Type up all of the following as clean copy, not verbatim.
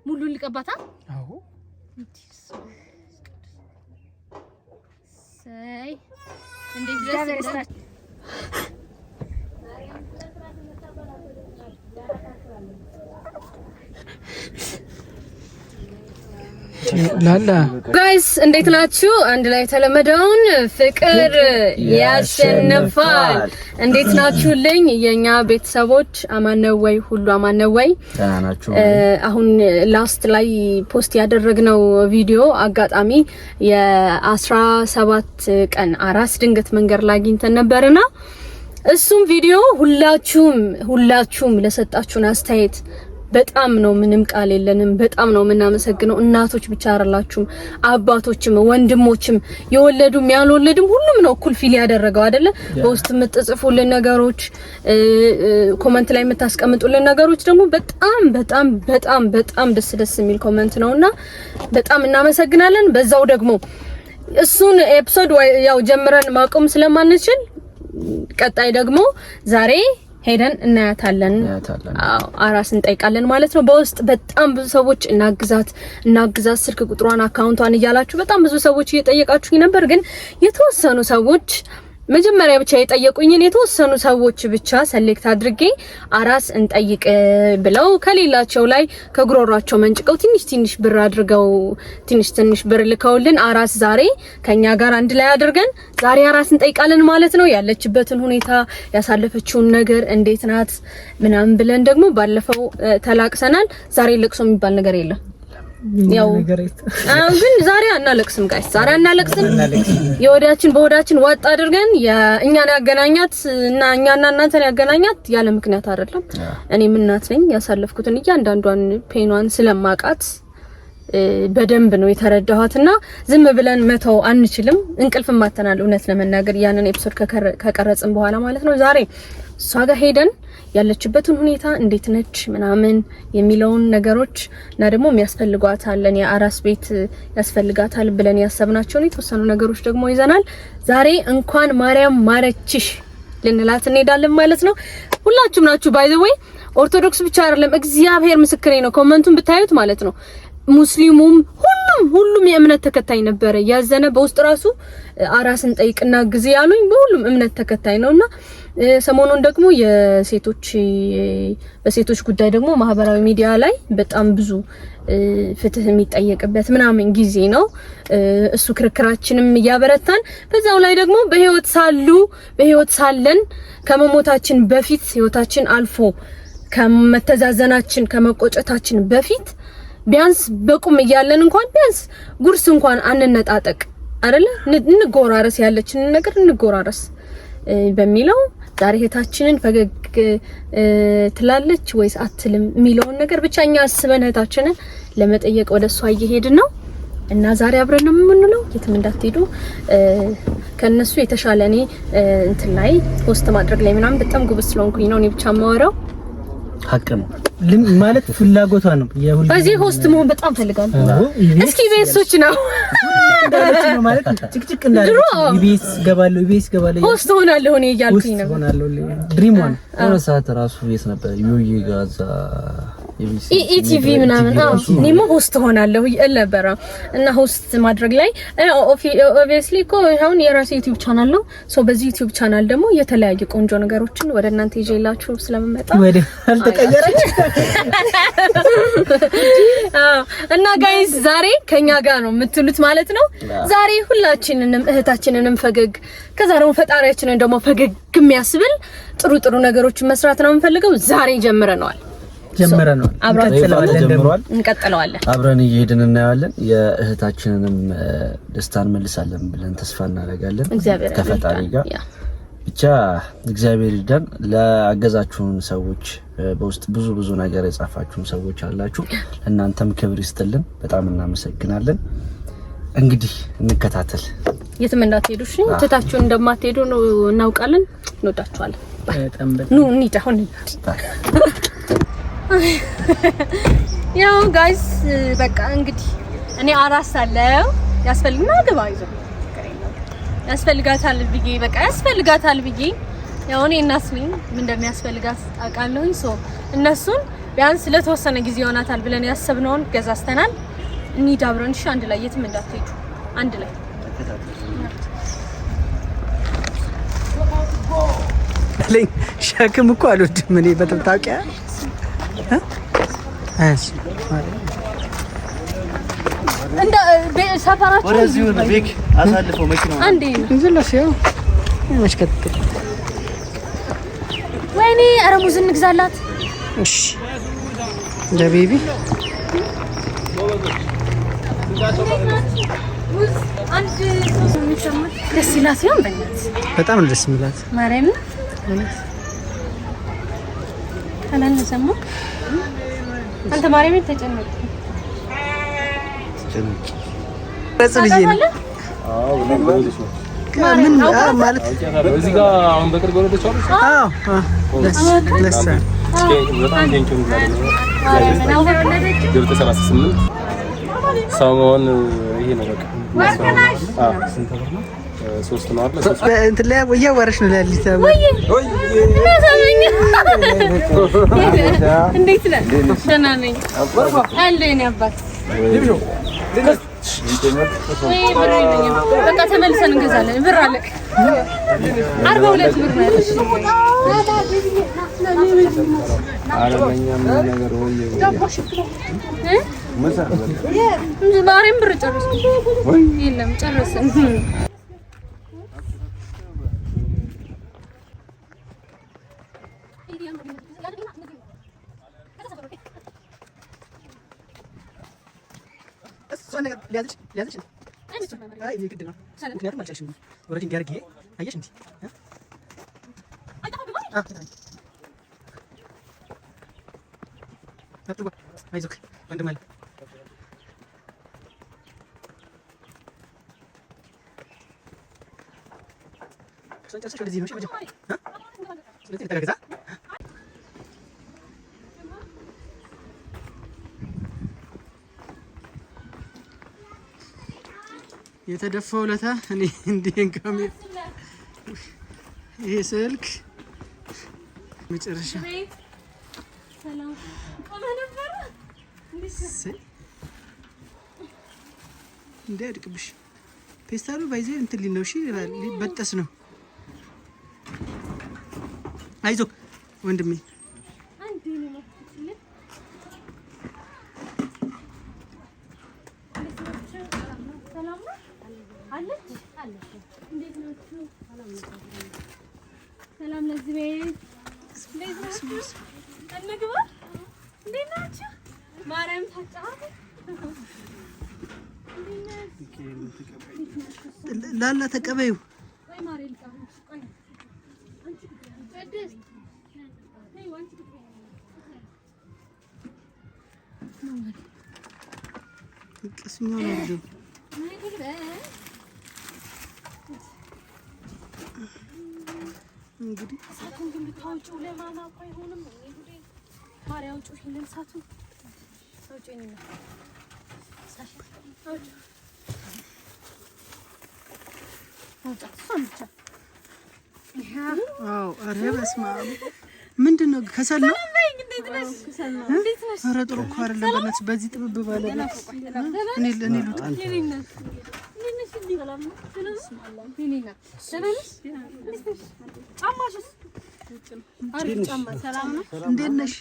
ሙሉን ልቀባታ? አዎ። ሰይ እንዴት ደስ እንዳለ። ላላ። Guys፣ እንዴት ናችሁ? አንድ ላይ የተለመደውን ፍቅር ያሸንፋል። እንዴት ናችሁልኝ የኛ ቤተሰቦች? አማን ነው ወይ? ሁሉ አማን ነው ወይ? ደህና ናችሁ? አሁን last ላይ post ያደረግነው ቪዲዮ አጋጣሚ የ17 ቀን አራስ ድንገት መንገድ ላይ አግኝተን ነበርና እሱም ቪዲዮ ሁላችሁም ሁላችሁም ለሰጣችሁን አስተያየት በጣም ነው፣ ምንም ቃል የለንም። በጣም ነው የምናመሰግነው። እናቶች ብቻ አይደላችሁም፣ አባቶችም፣ ወንድሞችም፣ የወለዱም ያልወለዱም ሁሉም ነው እኩል feel ያደረገው አይደለ? በውስጥ የምትጽፉልን ነገሮች፣ comment ላይ የምታስቀምጡልን ነገሮች ደግሞ በጣም በጣም በጣም በጣም ደስ ደስ የሚል comment ነውና በጣም እናመሰግናለን። በዛው ደግሞ እሱን episode ያው ጀምረን ማቆም ስለማንችል ቀጣይ ደግሞ ዛሬ ሄደን እናያታለን። እናያታለን። አዎ፣ አራስ እንጠይቃለን ማለት ነው። በውስጥ በጣም ብዙ ሰዎች እናግዛት እናግዛት፣ ስልክ ቁጥሯን፣ account ቷን እያላችሁ በጣም ብዙ ሰዎች እየጠየቃችሁኝ ነበር። ግን የተወሰኑ ሰዎች መጀመሪያ ብቻ የጠየቁኝን የተወሰኑ ሰዎች ብቻ select አድርጌ አራስ እንጠይቅ ብለው ከሌላቸው ላይ ከጉሮሯቸው መንጭቀው ትንሽ ትንሽ ብር አድርገው ትንሽ ትንሽ ብር ልከውልን አራስ ዛሬ ከኛ ጋር አንድ ላይ አድርገን ዛሬ አራስ እንጠይቃለን ማለት ነው። ያለችበትን ሁኔታ፣ ያሳለፈችውን ነገር፣ እንዴት ናት ምናምን ብለን ደግሞ ባለፈው ተላቅሰናል። ዛሬ ለቅሶ የሚባል ነገር የለም። ያው ግን ዛሬ አናለቅስም guys፣ ዛሬ አናለቅስም። የወዳችን በወዳችን ዋጥ አድርገን እኛን ያገናኛት እና እኛና እናንተን ያገናኛት ያለ ምክንያት አይደለም። እኔም እናት ነኝ። ያሳለፍኩትን እያንዳንዷን pain ኗን ስለማቃት በደንብ ነው የተረዳኋትና ዝም ብለን መተው አንችልም። እንቅልፍ ማተናል እውነት ለመናገር ያንን episode ከቀረጽን በኋላ ማለት ነው። ዛሬ እሷ ጋር ሄደን ያለችበትን ሁኔታ፣ እንዴት ነች ምናምን የሚለውን ነገሮች እና ደግሞ የሚያስፈልጓታለን የአራስ ቤት ያስፈልጋታል ብለን ያሰብናቸውን የተወሰኑ ነገሮች ደግሞ ይዘናል። ዛሬ እንኳን ማርያም ማረችሽ ልንላት እንሄዳለን ማለት ነው። ሁላችሁም ናችሁ by the way፣ ኦርቶዶክስ ብቻ አይደለም፣ እግዚአብሔር ምስክሬ ነው። Comment ኡን ብታዩት ማለት ነው፣ ሙስሊሙም ሁሉም ሁሉም የእምነት ተከታይ ነበረ ያዘነ። በውስጥ ራሱ አራስን ጠይቅና ጊዜ ያሉኝ በሁሉም እምነት ተከታይ ነውና ሰሞኑን ደግሞ የሴቶች በሴቶች ጉዳይ ደግሞ ማህበራዊ ሚዲያ ላይ በጣም ብዙ ፍትህ የሚጠየቅበት ምናምን ጊዜ ነው። እሱ ክርክራችንም እያበረታን በዛው ላይ ደግሞ በህይወት ሳሉ በህይወት ሳለን ከመሞታችን በፊት፣ ህይወታችን አልፎ ከመተዛዘናችን ከመቆጨታችን በፊት ቢያንስ በቁም እያለን እንኳን ቢያንስ ጉርስ እንኳን አንነጣጠቅ አይደለ? እንጎራረስ፣ ያለችንን ነገር እንጎራረስ በሚለው ዛሬ እህታችንን ፈገግ ትላለች ወይስ አትልም የሚለውን ነገር ብቻ እኛ አስበን እህታችንን ለመጠየቅ ወደ እሷ እየሄድን ነው እና ዛሬ አብረን ነው የምንውለው። የትም እንዳትሄዱ። ከነሱ የተሻለ እኔ እንትን ላይ host ማድረግ ላይ ምናምን በጣም ጎበዝ ስለሆንኩኝ ነው እኔ ብቻ የማወራው። ሀቅ ነው። ማለት ፍላጎቷ ነው። የሁሉ በዚህ host መሆን በጣም ፈልጋለሁ። እስኪ ቤሶች ነው እንዳለች ነው ማለት ጭቅጭቅ እንዳለች ኢቢኤስ ገባለሁ፣ ኢቢኤስ ገባለሁ፣ host ሆናለሁ እኔ እያልኩኝ ነው። ሆናለሁ dream one። የሆነ ሰዓት ራሱ የት ነበር ዩይ ጋዛ? ኢቲቪ ምናምን። አዎ፣ እኔማ host ሆናለሁ እል ነበረ እና host ማድረግ ላይ obviously እኮ አሁን የራሴ YouTube channel ነው። So በዚህ YouTube channel ደግሞ የተለያዩ ቆንጆ ነገሮችን ወደ እናንተ ይዤላችሁ ስለምመጣ ወደ አልተቀየረች። አዎ፣ እና guys ዛሬ ከኛ ጋር ነው የምትሉት ማለት ነው። ዛሬ ሁላችንንም እህታችንንም ፈገግ ከዛ ደግሞ ፈጣሪያችንን ደግሞ ፈገግ የሚያስብል ጥሩ ጥሩ ነገሮችን መስራት ነው የምንፈልገው። ዛሬ ጀምረነዋል። ጀምረነዋል። እንቀጥለዋለን ደግሞ። ጀምሯል። እንቀጥለዋለን። አብረን እየሄድን እናየዋለን። የእህታችንንም ደስታ እንመልሳለን ብለን ተስፋ እናደርጋለን። እግዚአብሔር ከፈጣሪ ጋር ብቻ እግዚአብሔር ይርዳን። ለአገዛችሁን ሰዎች፣ በውስጥ ብዙ ብዙ ነገር የጻፋችሁን ሰዎች አላችሁ። እናንተም ክብር ይስጥልን። በጣም እናመሰግናለን። እንግዲህ እንከታተል። የትም እንዳትሄዱ እሺ። ትታችሁን እንደማትሄዱ ነው እናውቃለን። እንወዳችኋለን። በጣም በጣም። ኑ እንሂድ አሁን እንሂድ። ያው guys በቃ እንግዲህ እኔ አራስ አለው ያስፈልግና ግባ ይዞ ያስፈልጋታል ብዬ በቃ ያስፈልጋታል ብዬ ያው እኔ እናት ነኝ፣ ምን እንደሚያስፈልጋት አውቃለሁኝ። So እነሱን ቢያንስ ለተወሰነ ጊዜ ይሆናታል ብለን ያሰብነውን ገዛዝተናል። እንሂድ አብረን። እሺ፣ አንድ ላይ የትም እንዳትሄዱ፣ አንድ ላይ። ሸክም እኮ አልወድም እኔ በጣም ታውቂያለሽ። እንደ ሰፈራችን ወደዚሁ ቤክ አሳልፈው መኪናው አንዴ ወይኔ፣ ኧረ ሙዝ እንግዛላት። እሺ ለ baby ደስ ይላት ይሆን? በእናትህ በጣም ነው ደስ የሚላት። ማርያም አላነሰማ አንተ ማርያምን ተጨነቅ ምን ማለት እዚህ ጋር አሁን በቅርብ ወለደች አሉ። አዎ ደስ በጣም thank you እንላለን። ሰው መሆን ይሄ ነው በቃ። ሶስት ነው አይደል? እንትን ላይ እያወራሽ ነው ላሊት። እንዴት ነህ? ደህና ነኝ አለሁ የእኔ አባት። ብር የለኝም። በቃ ተመልሰን እንገዛለን። ብር አለ። 42 ብር ነው ያለሽ። ማርያም ብር ጨረስኩ። የለም ጨረስን። ሊያዝሽ አይ ግድ ነው። ምክንያቱም አልቻልሽም። already እንዲህ አድርጌ አየሽ፣ እንዲህ አይዞህ ወንድም አለ። እሷን ጨርሰሽ ወደዚህ ነው። ስለዚህ ተረጋግዛ የተደፋው ለታ እኔ እንዲህ ይሄ ስልክ መጨረሻ እንዳይወድቅብሽ ፔስታሉ ባይዘ እንትን ሊል ነው። እሺ ሊበጠስ ነው። አይዞህ ወንድሜ። ሰላም ለዚህ ቤት እንዴት ናችሁ? እንግባ። እንዴት ናችሁ? ማርያም ታጫ ላላ ተቀበዩ። ቅስኛው ነው እንግዲህ እሳቱን ግን ብታወጪው ለማማ እኮ አይሆንም። ማርያም አውጪው ይሄንን እሳቱን አውጪው። አዎ፣ ኧረ በስመ አብ ምንድን ነው? ከሰል ነው። ኧረ ጥሩ እኮ አይደለም። በእናትሽ በዚህ ጥብብ ባለ እኔ ልውጣ። እንዴት ነሽ?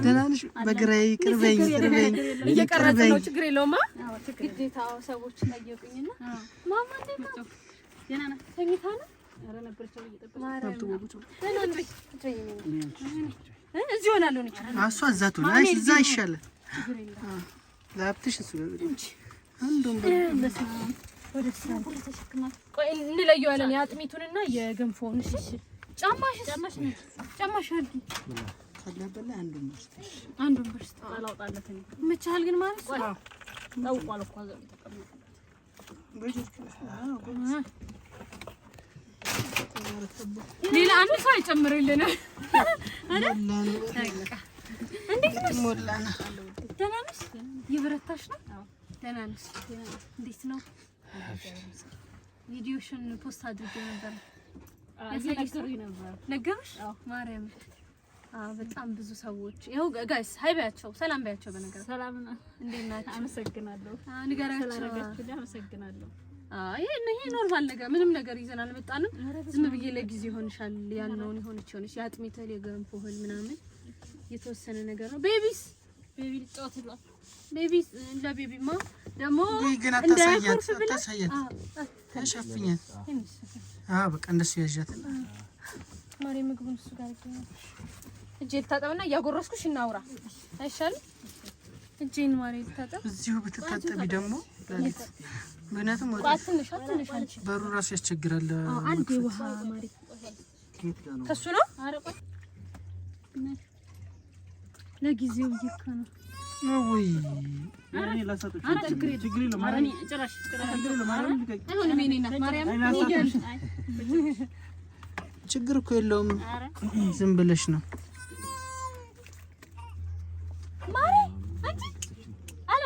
ደህና ነሽ? በግራዬ ይቅርበኝ፣ ይቅርበኝ። እየቀረጽ ነው፣ ችግር የለውም። ግዴታ ሰዎች ጠየቁኝና ማማ እንዴት ናት? ተኝታ ነው? እዚህ እሆናለሁ። እሷ እዛ ትሁን። አይ እዛ ይሻላል። ለሀብትሽ እሱ ቆይ እንለየዋለን፣ የአጥሚቱንና የገንፎውን። እሺ ጫማሽ ጫማሽ አድርጊ። አንዱን ብር ስጥ። ይመችሃል ግን ማለት ሌላ አንድ ሰው አይጨምርልንም። እንዴት ነሽ? ደህና ነሽ? እየበረታሽ ነው? ደህና ነሽ? እንዴት ነው? ቪዲዮሽን post አድርጌ ነበር። ነገርሽ? ማርያም በጣም ብዙ ሰዎች ይኸው guys hi በያቸው፣ ሰላም በያቸው። በነገር ሰላም ነው። እንዴት ናችሁ? አመሰግናለሁ። ንገራቸው። ስላደረጋችሁልኝ አመሰግናለሁ። ይሄ normal ነገር ምንም ነገር ይዘን አልመጣንም። ዝም ብዬ ለጊዜ ይሆንሻል ያልነውን የሆነች የሆነች የአጥሚት እህል የገንፎ እህል ምናምን የተወሰነ ነገር ነው። baby ስ baby ሊጫወት ብሏል። baby ስ ለቤቢማ ደግሞ ግን አታሳያት፣ አታሳያት፣ ሸፍኛት። አዎ በቃ እንደሱ ያዣት። ማሪ ምግቡን እሱ ጋር ይገኛል። እጄ ልታጠብና እያጎረስኩሽ እናውራ አይሻልም? እጄን ማሪ ልታጠብ። እዚሁ ብትታጠቢ ደግሞ ላሊት፣ ምክንያቱም ትንሽ ትንሽ አንቺ በሩ ራሱ ያስቸግራል። አንድ ውሃ ማሪ ከሱ ነው ለጊዜው እኮ ነው ወይ ችግር እኮ የለውም። ዝም ብለሽ ነው ማሪ አንቺ አሎ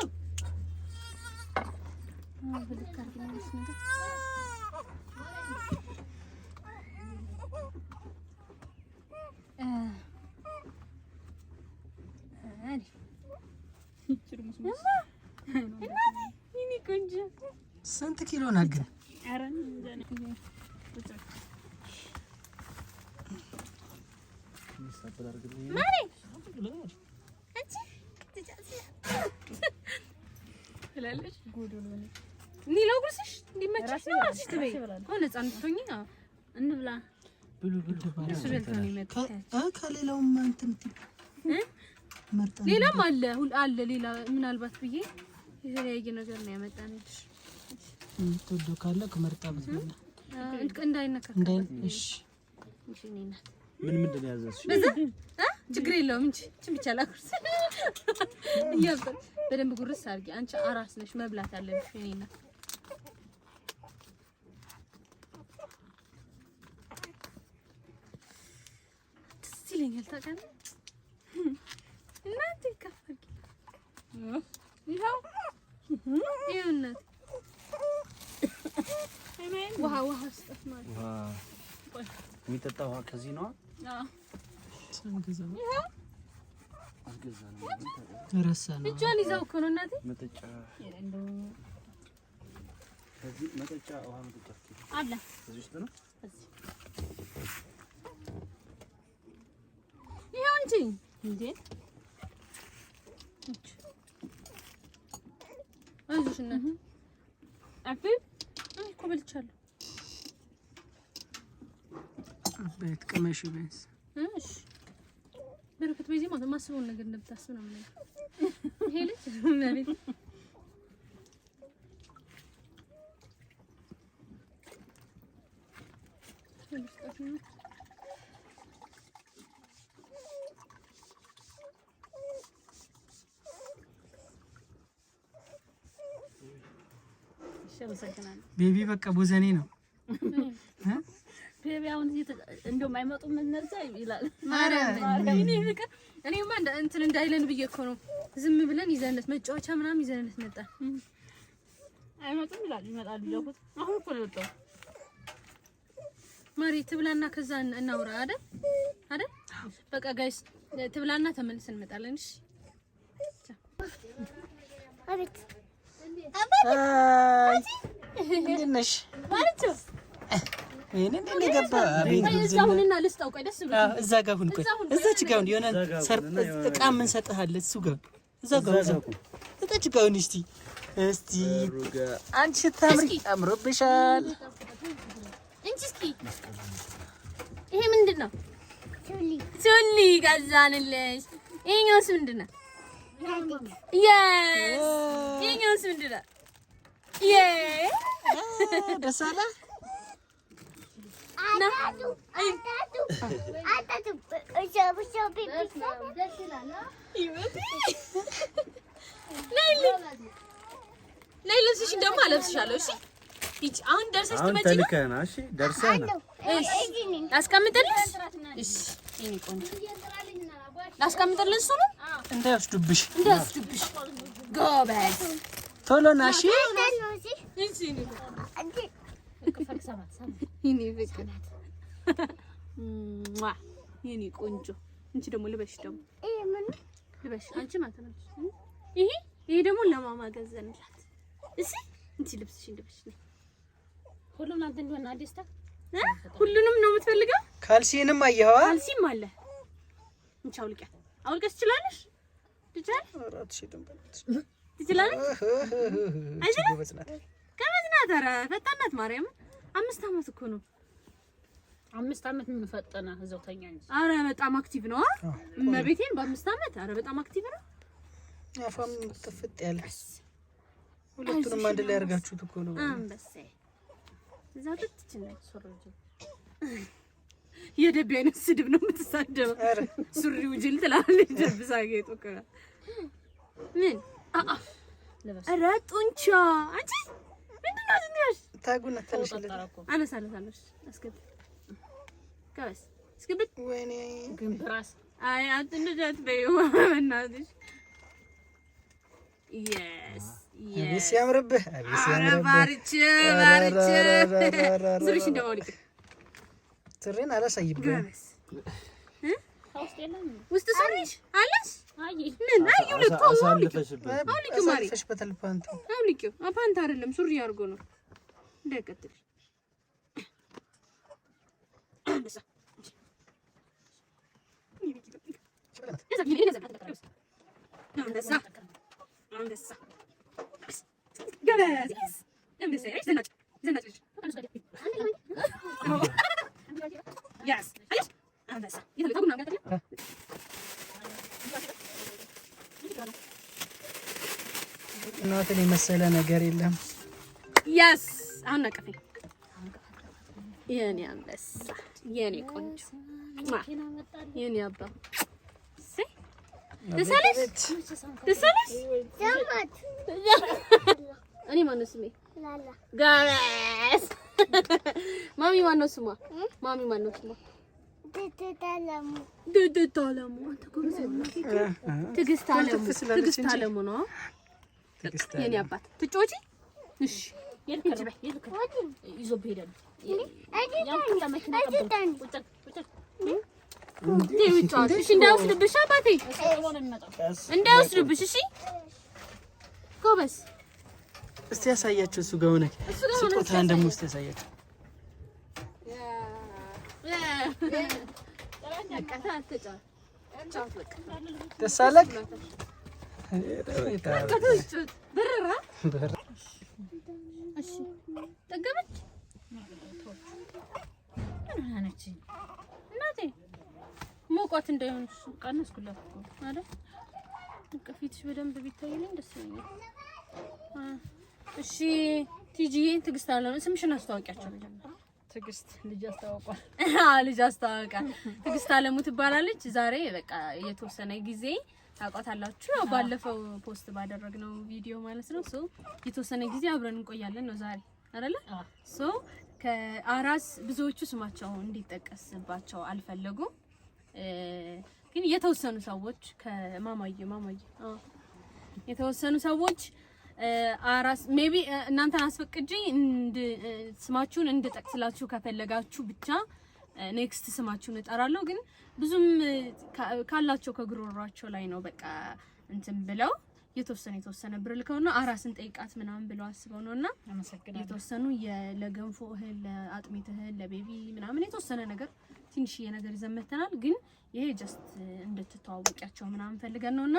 ስንት ኪሎ ናት ግን? ላጉርስሽ እንዲመችሽ ነው እራስሽ ትበይ። አሁን ነፃ እንድትሆኚ እንብላ። እሱ በልቶ ነው የመጣው። ከሌላውም እንትን ሌላም አለ አለ ሌላ ምናልባት ብዬ የተለያየ ነገር ነው ያመጣንልሽ። የምትወደው ካለ ከመርጣ ብትበላ እንዳይነካካ። እሺ ምን ምንድን ነው ያዘዝሽ? በዛ ችግር የለውም እንጂ እችን ብቻ ላጉርስ። በደንብ ጉርስ አድርጊ። አንቺ አራስ ነሽ መብላት አለብሽ። የእኔ እናት ደስ ይለኛል ታውቃለህ። እናቴ ከፍ አድርጊ። ይኸው ይኸው እናቴ ውሃ ውሃ ስጠት ማለት ውሃ የሚጠጣ ውሃ ከዚህ ነዋ። እጇን ይዛው እኮ ነው እናቴ። መጠጫ ከዚህ መጠጫ ውሃ መጠጫ አለ እዚህ ውስጥ ነው። ይኸው እንጂ እንዴ አይዞሽ እናቴ። አቤ እኮ በልቻለሁ። አቤት ቅመሽ ቢያንስ። እሺ በረከት በዚህ ማለት የማስበውን ነገር እንደምታስብ ነው የምነግርህ። ይሄ ልጅ መሬት baby በቃ ቦዘኔ ነው። baby አሁን እንደውም አይመጡም እነዚያ ይላል። እኔማ እንትን እንዳይለን ብዬ እኮ ነው ዝም ብለን ይዘንለት መጫወቻ ምናምን ይዘንለት መጣን። አይመጡም ይላል። ይመጣሉ እያልኩት አሁን እኮ ነው የወጣው። ማሪ ትብላና ከዛ እናውራ አይደል አይደል? በቃ guys ትብላና ተመልሰን እንመጣለን። እሺ አቤት እንዴት ነሽ? ወይኔ እንዴት ገባ? እዛ ጋር ሁን፣ ቆይ እዛች ጋር ሁን። የሆነ እቃ የምንሰጥህ አለ እሱ ጋር እዛ ጋር እዛች ጋር ሁን። እስቲ እስቲ አንቺ ስታምሪ አምሮብሻል። እንቺ እስኪ ይሄ ምንድን ነው? ሱሊ ገዛንልሽ። ይሄኛውስ ምንድን ነው? yes ይሄኛውስ ምንድን ነው? ደስ አለ። ነይ ልብስሽን ደግሞ አለብስሻለሁ። እሺ ሂጂ። አሁን ደርሰሽ አሁን ትመጪ ነው። ተልከህ ና። እሺ ደርሰህ ና። እሺ ላስቀምጥልሽ። እሺ የእኔ ቆንጆ ላስቀምጥልሽ። እሱ ነው እንዳይወስዱብሽ እንዳይወስዱብሽ። ጎበዝ ቶሎ ና። እሺ የእኔ ፍቅር የእኔ ቆንጆ እንቺ ደግሞ ልበሽ፣ ደግሞ ልበሽ አንቺ ማለት ነው። ይሄ ይሄ ደግሞ ለማማ ገዘንላት። እሺ እንቺ ልብስሽን ልበሽ። ሁሉም አንተ እንደሆነ አዲስታ ሁሉንም ነው የምትፈልገው? ካልሲንም አየኸዋ? ካልሲም አለ። እንቺ አውልቂያት። አውልቀሽ ትችላለሽ? ትችላለሽ? አይችልም? ጎበዝ ናት። ኧረ ፈጣን ናት። ማርያምን 5 ዓመት እኮ ነው። 5 ዓመት ምን ፈጠነ? እዛው ተኛ እንጂ። አረ በጣም active ነው። እመቤቴን በ5 ዓመት አረ በጣም active ነው። አፏም ጥፍጥ ያለ ሁለቱንም አንድ ላይ አድርጋችሁት እኮ ነው። አንበሴ እዛው ትችላለች። የደቢ አይነት ስድብ ነው የምትሳደበው። ሱሪው ጅል ትላለች። ደብሳ ጌጡ ምን ኧረ ጡንቻ አንቺ ምንድን ነው ዝንያሽ? ታጉና ተነሽለት አነሳለታለሁ። አስገቢ ከበስ አስገብት። ወይኔ ግን ብራስ አይ አንተ እንደዚያ አትበይው በእናትሽ። የስ አቤት ሲያምርብህ፣ አቤት ሲያምርብህ። ባርቼ ባርቼ ሱሪሽን ደግሞ አውልቂ። ሱሪን አላሳይብህም። ውስጥ ሱሪሽ አለሽ? ምን አይ ይውልቅ አውልቂው፣ ማሪ አሳልፈሽበታል። ፓንት አውልቂው። ፓንት አይደለም ሱሪ አድርጎ ነው እንዳይቀጥል። እናትን የመሰለ ነገር የለም። ያስ አሁን አቀፈኝ የኔ አንበሳ፣ የኔ ቆንጆ፣ የኔ አባ። ደስ አለሽ? ደስ አለሽ? እኔ ማነው ስሜ? ጋበስ። ማሚ ማነው ስሟ? ማሚ ማነው ስሟ? ትዕግስት አለሙ። አንተ ጎበዝ። ትዕግስት አለሙ። ትዕግስት አለሙ ነው የኔ አባት። ትጮቺ? እሺ ይዞብህ ሄዳሉ። እሺ እንዳይወስድብሽ አባቴ እንዳይወስድብሽ። እሺ ጎበዝ። እስቲ ያሳያቸው። እሱ ጋር ሆነህ ስጦታህን ደግሞ እስቲ ያሳያቸው። ደስ አለህ? ጠገበች እናቴ ሞቋት እንዳይሆን ቀነስኩላት እኮ አይደል? ፊትሽ በደንብ ቢታይልኝ ደስ ይለኛል። እሺ ቲጂዬ፣ ትዕግስት አለ ስምሽን አስተዋውቂያቸው መጀመሪያ። ትዕግስት ልጅ አስተዋውቋል። ልጅ አስተዋውቃል። ትዕግስት አለሙ ትባላለች። ዛሬ በቃ የተወሰነ ጊዜ ታውቋታላችሁ። ያው ባለፈው post ባደረግነው ቪዲዮ ማለት ነው። so የተወሰነ ጊዜ አብረን እንቆያለን ነው ዛሬ አይደለ? so ከአራስ ብዙዎቹ ስማቸው እንዲጠቀስባቸው አልፈለጉም። ግን የተወሰኑ ሰዎች ከማማዬ ማማዬ የተወሰኑ ሰዎች አራስ maybe እናንተን አስፈቅጄ ስማችሁን እንድጠቅስላችሁ ከፈለጋችሁ ብቻ next ስማችሁን እጠራለሁ። ግን ብዙም ካላቸው ከግሮሯቸው ላይ ነው በቃ እንትን ብለው የተወሰነ ብር ልከውና አራስን ጠይቃት ምናምን ብለው አስበው ነውና የተወሰኑ ለገንፎ እህል፣ ለአጥሚት እህል፣ ለ baby ምናምን የተወሰነ ነገር ትንሽዬ ነገር ይዘን መተናል። ግን ይሄ just እንድትተዋወቂያቸው ምናምን ፈልገን ነውና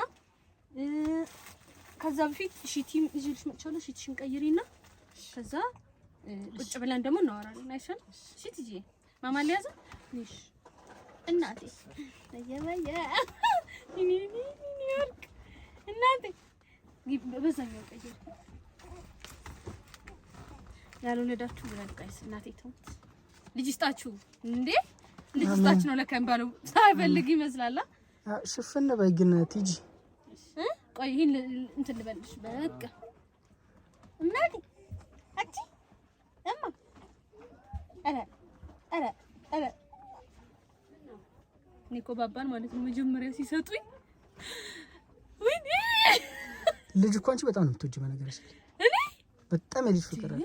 ከዛ በፊት ሺቲም ይዤልሽ መጥቻለሁ። ሺቲሽን ቀይሪና ከዛ ቁጭ ብለን ደግሞ እናወራለን። አይሻልም? እሺ ቲጂ ማማ ሊያዘ እሺ እናቴ አየበየ ኒውዮርክ እናቴ በዛኛው ቀይሪ። ያልወለዳችሁ ብለን guys እናቴ ተውት። ልጅ ይስጣችሁ እንዴ! ልጅ ይስጣችሁ ነው ለካ የሚባለው። ሳይፈልግ ይመስላል። ሽፍን በይ ግን ቲጂ ቆይ ይሄን እንትን ልበልሽ። በቃ እናቴ አቺ እማ ኧረ ኧረ ኧረ እኔ እኮ ባባን ማለት ነው መጀመሪያ ሲሰጡኝ ወይኔ ልጅ እኮ አንቺ በጣም ነው የምትወጂው። በነገርሽ እኔ በጣም የልጅ ፍቅር አለ።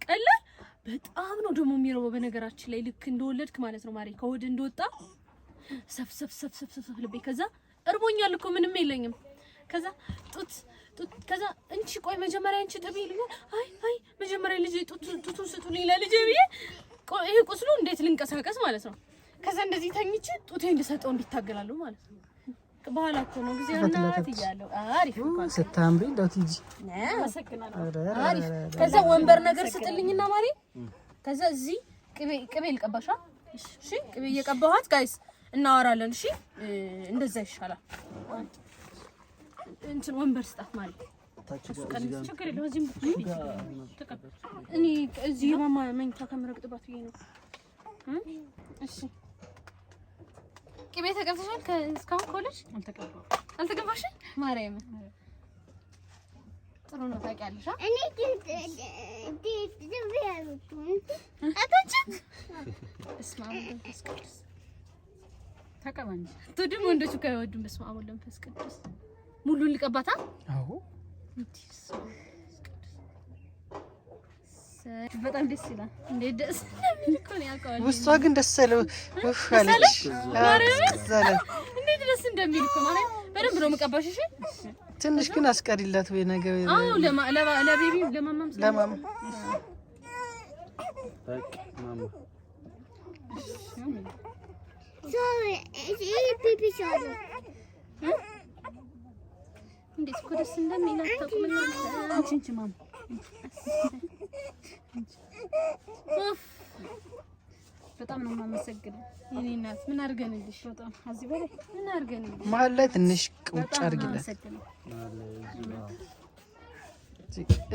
ቀላል በጣም ነው ደግሞ የሚረበው። በነገራችን ላይ ልክ እንደወለድክ ማለት ነው ማሪ ከሆድ እንደወጣ ሰፍ ሰፍ ሰፍ ሰፍ ሰፍ ልቤ። ከዛ እርቦኛል እኮ ምንም የለኝም። ከዛ ጡት ጡት ከዛ እንቺ ቆይ መጀመሪያ እንቺ ጥቢ ይሉኛል። አይ አይ መጀመሪያ ልጄ ጡቱን ስጡልኝ ለልጄ ብዬ ይሄ ቁስሉ እንዴት ልንቀሳቀስ ማለት ነው። ከዛ እንደዚህ ተኝቼ ጡቴ እንድሰጠው እንዲታገላሉ ማለት ነው። በኋላ እኮ ነው ጊዜ እናት እያለሁ አሪፍ እንኳን ስታምሪ እንደው ቲጂ አሪፍ። ከዛ ወንበር ነገር ስጥልኝና ማሪ ከዛ እዚህ ቅቤ ቅቤ ልቀባሻ። እሺ ቅቤ እየቀባኋት guys እናወራለን። እሺ እንደዛ ይሻላል። እንትን ወንበር ስጣት ማለት እኔ እዚህ የማማ መኝታ ከምረግጥባት ብዬ ነው። እሺ ቅቤ ተቀብተሻል? እስካሁን ኮለጅ አልተቀባሽም? ማርያም ጥሩ ነው ታውቂያለሽ። እኔ በስመ አብ ወመንፈስ ቅዱስ ትወድም ወንዶች እኮ አይወዱም። በስመ አብ ወመንፈስ ቅዱስ ሙሉን ልቀባታ። አዎ በጣም ደስ ይላል። እንዴት ደስ እንደሚል እኮ ነው ያውቀዋል። ውስጧ ግን ደስ አለው። ውፍ አለች። እንዴት ደስ እንደሚል እኮ ማለት በደንብ ነው የምቀባሽ። እሺ ትንሽ ግን አስቀሪላት ወይ ነገ። አዎ ለቤቢ ለማማም ለማማ እንዴት እኮ ደስ እንደሚል አታውቁም እናንተ። አንቺ ማማ በጣም ነው የማመሰግነው። የእኔ እናት ምን አድርገንልሽ? በጣም እዚህ በላይ ምን አድርገንልሽ? መሀል ላይ ትንሽ ቁጭ አድርጊላት።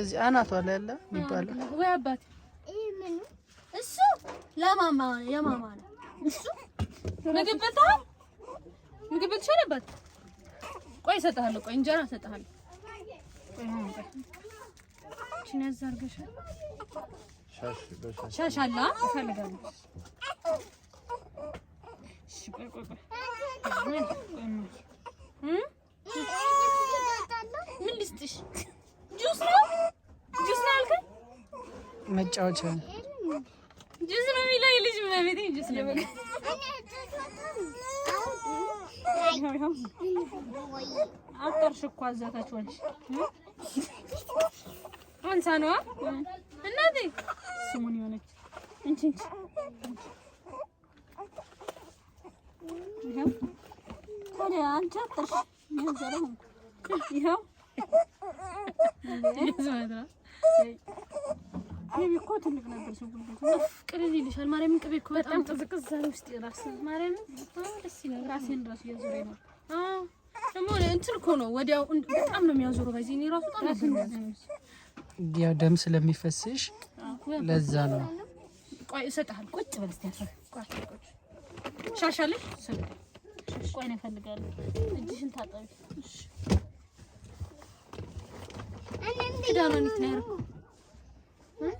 እዚህ አናቷ ላይ ያለ የሚባለው ወይ አባቴ እሱ ለማማ የማማ ነው እሱ። ምግብ በልተሃል? ምግብ በልተሻል አባት? ቆይ እሰጥሃለሁ። ቆይ እንጀራ እሰጥሃለሁ። እቺን ያዝ አድርገሻል። ሻሽ አለ እፈልጋለሁ። እሺ ቆይ ቆይ ቆይ ምን ልስጥሽ? ጁስ ነው ጁስ ነው አልከኝ? መጫወቻ ጁስ ነው የሚለው ልጅ መቤቴ ጁስ ነው። አጠርሽ እኮ አዛታች ወንሽ አንሳ ነዋ እናቴ ስሙን የሆነች እንቺ እንቺ ይኸው ታዲያ አንቺ አጠርሽ ይኸው ቤቢ እኮ ትልቅ ነበር። ቅልል ይልሻል። ማርያምን ቅቤ እኮ በጣም ቅዝቅዝ አለ ውስጤ እራስ ማርያምን በጣም ደስ ይላል። ራሴን እራሱ እያዞረኝ ነው። አዎ ደግሞ እንትን እኮ ነው ወዲያው በጣም ነው የሚያዞረው። በዚህ እኔ እራሱ በጣም ነው ያው ደም ስለሚፈስሽ ለዛ ነው። ቆይ እሰጥሃለሁ። ቁጭ በል እስኪ አርፈህ ቆይ ሻሽ አለሽ? ቆይ ነው እፈልጋለሁ። እጅሽን ታጠቢ። ክዳኗን የት ነው ያደረኩት?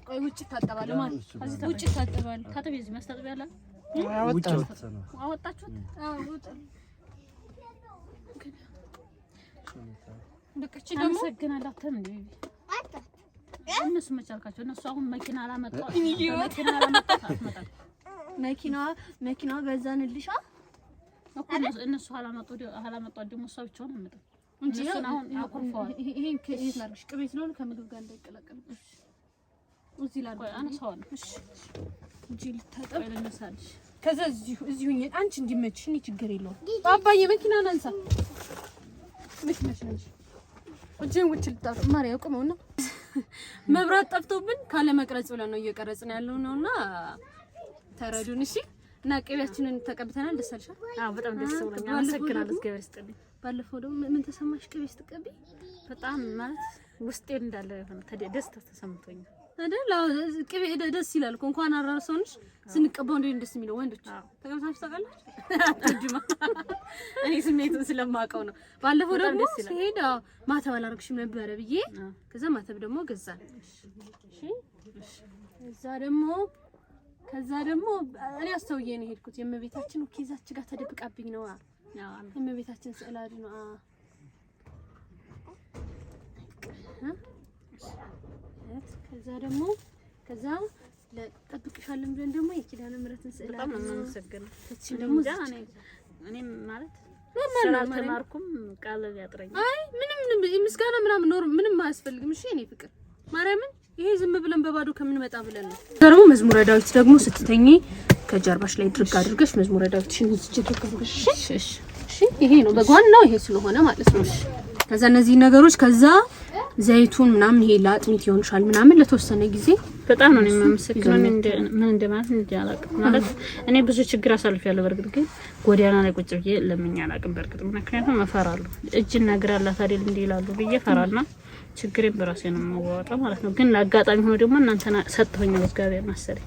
ቆይ ውጭ እታጠባለሁ ማለት ውጭ እታጠባለሁ። ታጠቢ። እዚህ መስታጠቢያ አለ። አወጣችሁት? አዎ ውጭ። በቃ እቺ ደግሞ አመሰግናለሁ። አትም እንደ ቤቢ እነሱ መቻልካቸው እነሱ አሁን መኪና አላመጣም፣ መኪና አላመጣም፣ አትመጣም። መኪናዋ ገዛንልሻ እኮ እነሱ አላመጡ ደግሞ እሷ ብቻዋን አትመጣም። እንጂ እነሱን አሁን አኩርፈዋል። ይሄን ከየት ላድርግሽ? ቅቤ ስለሆነ ከምግብ ጋር እንዳይቀላቀልብሽ እዚህ ላድርግ። ቆይ አነሳዋለሁ። እሺ እጄ ልታጠብ። ቆይ ልነሳልሽ። ከዛ እዚሁ አንቺ እንዲመችሽ እኔ ችግር የለውም። አባዬ መኪናን አንሳ። መኪናሽን አንሺ። እጄን ውጭ ልታጠብ። ማርያም ቁመውና መብራት ጠፍቶብን ካለ መቅረጽ ብለን ነው እየቀረጽን ያለው ነውና ተረዱን እሺ። እና ቅቤያችንን ተቀብተናል። ደስ አለሽ? አዎ በጣም ደስ ብሎኛል። አመሰግናለሁ። እግዚአብሔር ይስጥልኝ። ባለፈው ደግሞ ምን ተሰማሽ ቅቤ ስትቀቢ? በጣም ማለት ውስጤ እንዳለ የሆነ ደስታ ተሰምቶኛል። አይደል? አዎ ቅቤ ደስ ይላል እኮ እንኳን አራርሰውንሽ ስንቀባው እንዴት ደስ የሚለው። ወንዶች ተቀብታችሁ ታውቃላችሁ? አትወጂማ? እኔ ስሜቱን ስለማውቀው ነው። ባለፈው ደግሞ ሲሄድ ማተብ አላደረግሽም ነበረ ብዬ ከዛ ማተብ ደግሞ ገዛን። እሺ እዛ ደግሞ ከዛ ደግሞ እኔ አስተውዬ ነው የሄድኩት። የእመቤታችን okay እዛች ጋር ተደብቃብኝ ነው። የእመቤታችን ስዕል አድኖ ከዛ ደግሞ ከዛ ለጠብቅሻለን ብለን ደግሞ የኪዳነ ምሕረትን ስዕል በጣም ነው የማመሰግነው። እቺ ደግሞ እኔም ማለት ስላልተማርኩም ቃል ያጥረኛል። አይ ምንም ምስጋና ምናምን ኖር ምንም አያስፈልግም። እሺ እኔ ፍቅር ማርያምን ይሄ ዝም ብለን በባዶ ከምንመጣ ብለን ነው። ደግሞ መዝሙረ ዳዊት ደግሞ ስትተኚ ከጀርባሽ ላይ ድርግ አድርገሽ መዝሙረ ዳዊትሽን እዚህ ድርግ አድርገሽ። እሺ እሺ፣ ይሄ ነው በጓናው ይሄ ስለሆነ ማለት ነው። ከዛ እነዚህ ነገሮች ከዛ ዘይቱን ምናምን ይሄ ለአጥሚት ይሆንሻል ምናምን ለተወሰነ ጊዜ። በጣም ነው የማመሰግነው። ምን እንደማለት እንደ አላውቅም። ማለት እኔ ብዙ ችግር አሳልፌያለሁ። በእርግጥ ግን ጎዳና ላይ ቁጭ ብዬ ለምኜ አላውቅም። በእርግጥ ምክንያቱም እፈራለሁ። እጅና እግር አላት አይደል እንዲህ ይላሉ ብዬ እፈራና ችግሬን በራሴ ነው የማዋጣው ማለት ነው። ግን አጋጣሚ ሆኖ ደግሞ እናንተና ሰጥቶኛል እግዚአብሔር መሰለኝ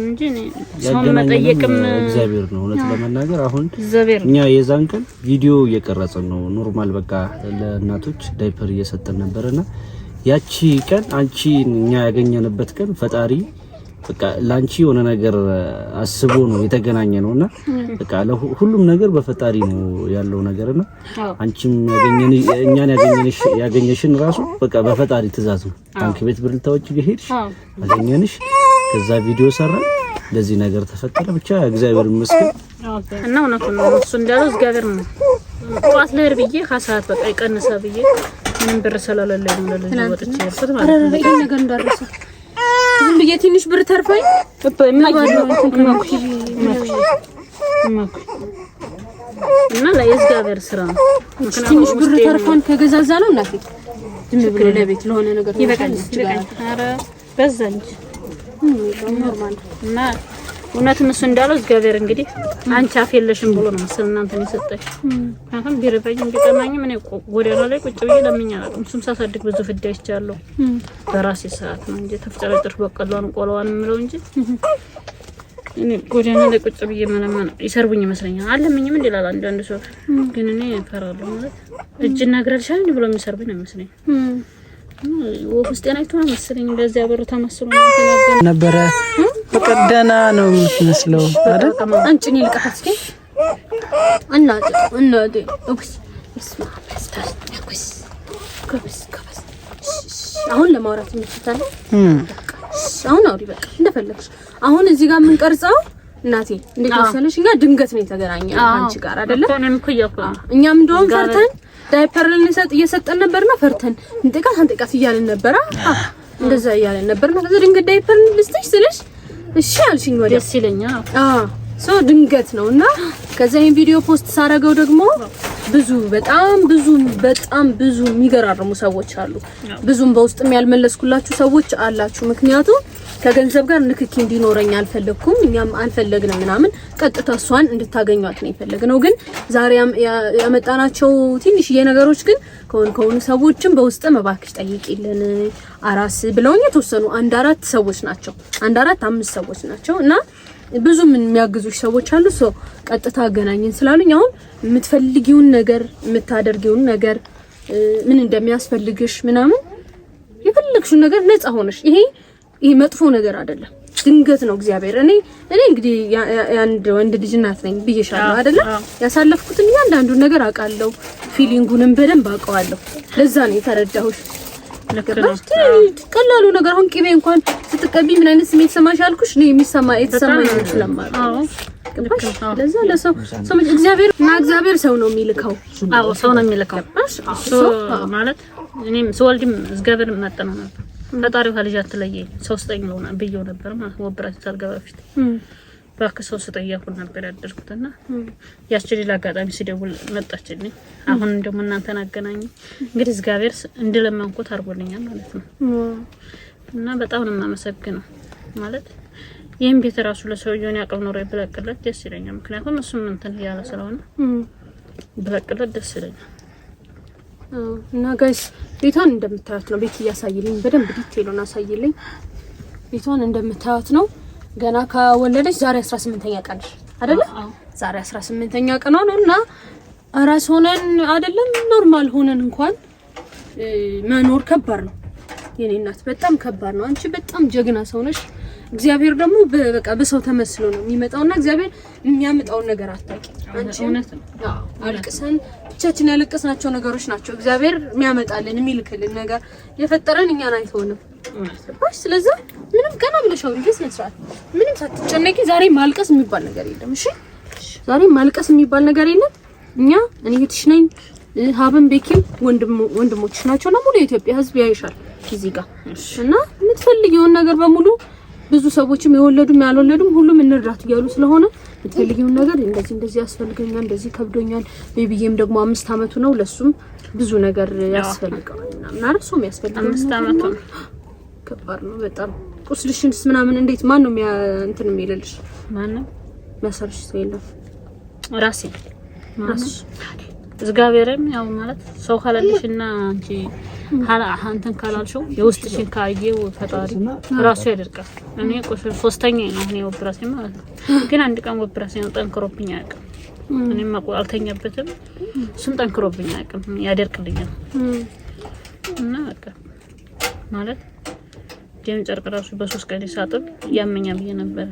እንጂ እኔ ሰውን መጠየቅም እግዚአብሔር ነው። እውነት ለመናገር አሁን እኛ የዛን ቀን ቪዲዮ እየቀረጽን ነው normal በቃ ለእናቶች ዳይፐር እየሰጠን ነበርና ያቺ ቀን አንቺ እኛ ያገኘንበት ቀን ፈጣሪ በቃ ላንቺ የሆነ ነገር አስቦ ነው የተገናኘ ነውና በቃ ሁሉም ነገር በፈጣሪ ነው ያለው ነገርና አንቺም ያገኘን እኛን ያገኘንሽ ያገኘሽን ራሱ በቃ በፈጣሪ ትእዛዝ ነው። ባንክ ቤት ብር ልታወጪ ሄድሽ፣ አገኘንሽ፣ ከዛ ቪዲዮ ሰራ፣ ለዚህ ነገር ተፈጠረ። ብቻ እግዚአብሔር ይመስገን እና እውነቱን ነው እሱ እንዳለው እግዚአብሔር ነው። ጠዋት ልሄድ ብዬ ከሰዓት በቃ ይቀንሳ ብዬ ምንም ብር ስለሌለኝ ነው ለልጅ ወጥቼ ሄድኩት ማለት ነው። ይሄን ነገር እንዳረሰ ዝም ብዬ ትንሽ ብር ተርፋኝ እና ለእግዚአብሔር ስራ ነው። ትንሽ ብር ተርፋን ከገዛዛ ነው እናቴ ዝም ብሎ ለቤት ለሆነ ነገር ይበቃል። ኧረ በዛ እንጂ normal እና እውነትም እሱ እንዳለው እግዚአብሔር እንግዲህ አንቺ አፍ የለሽም ብሎ ነው መሰል እናንተን የሰጠሽ። ምክንያቱም ቢርበኝም ቢጠማኝም እኔ ጎዳና ላይ ቁጭ ብዬ ለምኜ አላውቅም። እሱም ሳሳድግ ብዙ ፍዳ አይቻለሁ። በራሴ ሰዓት ነው እንጂ ተፍጨረጨርኩ በቀሏን ቆለዋን የምለው እንጂ እኔ ጎዳና ላይ ቁጭ ብዬ መለመን ይሰርቡኝ ይመስለኛል። አለምኝም እንደ ይላል አንዳንድ ሰው፣ ግን እኔ እፈራለሁ። ማለት እጅና እግር አልሻለኝ ብሎ የሚሰርቡኝ ነው የሚመስለኝ። ወፍ ውስጥ አይቶ ነው መሰለኝ እንደዚያ በሩ ተመስሎ ነው ነበረ። በቃ ደህና ነው የምትመስለው አይደል? አንቺን ይልቀፋት እስኪ እናቴ እናቴ እኩስ እስማ እኩስ ጎበዝ ጎበዝ። አሁን ለማውራት የምትችላለህ? አሁን አውሪ በቃ እንደፈለግሽ። አሁን እዚህ ጋር የምንቀርጸው እናቴ እንዴት መሰለሽ፣ እኛ ድንገት ነው የተገናኘነው አንቺ ጋር አይደለ? እኛም እንደውም ፈርተን ዳይፐር ልንሰጥ እየሰጠን ነበርና ፈርተን እንጠቃት አንጠቃት እያልን ነበራ። እንደዛ እያልን ነበርና ከዛ ድንገት ዳይፐር ልስጥሽ ስልሽ እሺ አልሽኝ። ወዲያ ደስ ይለኛል። አዎ so ድንገት ነውና ከዛ ይሄን ቪዲዮ post ሳረገው ደግሞ ብዙ በጣም ብዙ በጣም ብዙ የሚገራርሙ ሰዎች አሉ። ብዙም በውስጥም ያልመለስኩላችሁ ሰዎች አላችሁ። ምክንያቱም ከገንዘብ ጋር ንክኪ እንዲኖረኝ አልፈለግኩም፣ እኛም አልፈለግንም ምናምን። ቀጥታ እሷን እንድታገኟት ነው የፈለግነው። ግን ዛሬ ያመጣናቸው ትንሽዬ ነገሮች ግን ከሆኑ ሰዎችም በውስጥም እባክሽ ጠይቂልን አራስ ብለውኝ የተወሰኑ አንድ አራት ሰዎች ናቸው፣ አንድ አራት አምስት ሰዎች ናቸው እና ብዙ ምን የሚያግዙሽ ሰዎች አሉ። so ቀጥታ አገናኝን ስላሉኝ አሁን የምትፈልጊውን ነገር የምታደርጊውን ነገር ምን እንደሚያስፈልግሽ ምናምን የፈለግሽውን ነገር ነፃ ሆነሽ ይሄ መጥፎ ነገር አይደለም። ድንገት ነው እግዚአብሔር። እኔ እንግዲህ የአንድ ወንድ ልጅ እናት ነኝ ብዬሻለሁ አይደለ? ያሳለፍኩትን እያንዳንዱን ነገር አውቃለሁ። feeling ኡንም በደንብ አውቀዋለሁ። ለዛ ነው የተረዳሁሽ። ቀላሉ ነገር አሁን ቅቤ እንኳን ስትቀቢ ምን አይነት ስሜት ሰማሽ አልኩሽ። እኔ የሚሰማ የተሰማኝ ስለማውቅ ገባሽ? ለዛ ለሰው ሰው እግዚአብሔር እና እግዚአብሔር ሰው ነው የሚልከው። አዎ ሰው ነው የሚልከው። እሱ ማለት እኔም ስወልድም እግዚአብሔር መጠነው ነበር። ፈጣሪው ከልጅ አትለየኝ ሰው ስጠኝ ብዬው ነበር ማለት ነው። ወብራት ሳልገባ በፊት እባክህ ሰው ስጠኝ እያልኩት ነበር ያደርኩትና ያቺ ሌላ አጋጣሚ ሲደውል መጣችልኝ። አሁን ደግሞ እናንተን አገናኘኝ። እንግዲህ እግዚአብሔር እንደለመንኩት አድርጎልኛል ማለት ነው። እና በጣም ነው የማመሰግነው። ማለት ይህን ቤት ራሱ ለሰውየውን ያቅም ኖሮ ብለቅለት ደስ ይለኛል። ምክንያቱም እሱም እንትን እያለ ስለሆነ ብለቅለት ደስ ይለኛል። እና guys ቤቷን እንደምታዩት ነው። ቤት እያሳይልኝ በደንብ detail ኡን አሳይልኝ። ቤቷን እንደምታዩት ነው። ገና ከወለደች ዛሬ 18ኛ ቀን አይደለ? ዛሬ 18ኛ ቀኗ ነው። እና አራስ ሆነን አይደለም normal ሆነን እንኳን መኖር ከባድ ነው። የኔ እናት በጣም ከባድ ነው። አንቺ በጣም ጀግና ሰው ነሽ። እግዚአብሔር ደግሞ በቃ በሰው ተመስሎ ነው የሚመጣውና እግዚአብሔር የሚያመጣውን ነገር አታውቂም። አንቺ አልቅሰን ብቻችን ያለቀስናቸው ነገሮች ናቸው እግዚአብሔር የሚያመጣልን የሚልክልን ነገር የፈጠረን እኛን አይተውንም። ስለዚህ ምንም ቀና ብለሽ አውሪ በስነ ስርዓት ምንም ሳትጨነቂ ዛሬ ማልቀስ የሚባል ነገር የለም። እሺ ዛሬ ማልቀስ የሚባል ነገር የለም። እኛ እኔ እህትሽ ነኝ፣ ሀብን ቤኪም ወንድሞችሽ ናቸውና ሙሉ የኢትዮጵያ ሕዝብ ያይሻል እዚህ ጋር እና የምትፈልጊውን ነገር በሙሉ ብዙ ሰዎችም የወለዱም ያልወለዱም ሁሉም እንርዳት እያሉ ስለሆነ የምትፈልጊውን ነገር እንደዚህ እንደዚህ ያስፈልገኛል፣ እንደዚህ ከብዶኛል፣ baby ዬም ደግሞ 5 አመቱ ነው፣ ለሱም ብዙ ነገር ያስፈልገዋል ምናምን አይደል? ሰውም ያስፈልገዋል። 5 አመቱ ነው። ከባድ ነው በጣም። ቁስልሽንስ ምናምን እንዴት ማን ነው እንትን የሚልልሽ? ማንም የሚያሰርሽ ሰው የለም። ራሴ ራስሽ እግዚአብሔርም ያው ማለት ሰው ካላለሽና አንቺ እንትን ካላልሽው የውስጥሽን ካየው ፈጣሪ ራሱ ያደርቃል። እኔ ቁስል 3ኛ ነው እኔ ኦፕራሲዮን ማለት ነው። ግን አንድ ቀን ኦፕራሲዮን ጠንክሮብኝ አያውቅም። እኔም አልተኛበትም፣ እሱም ጠንክሮብኝ አያውቅም። ያደርቅልኛል እና በቃ ማለት ደም ጨርቅ ራሱ በ3 ቀን ሳጥብ ያመኛል ብዬ ነበረ።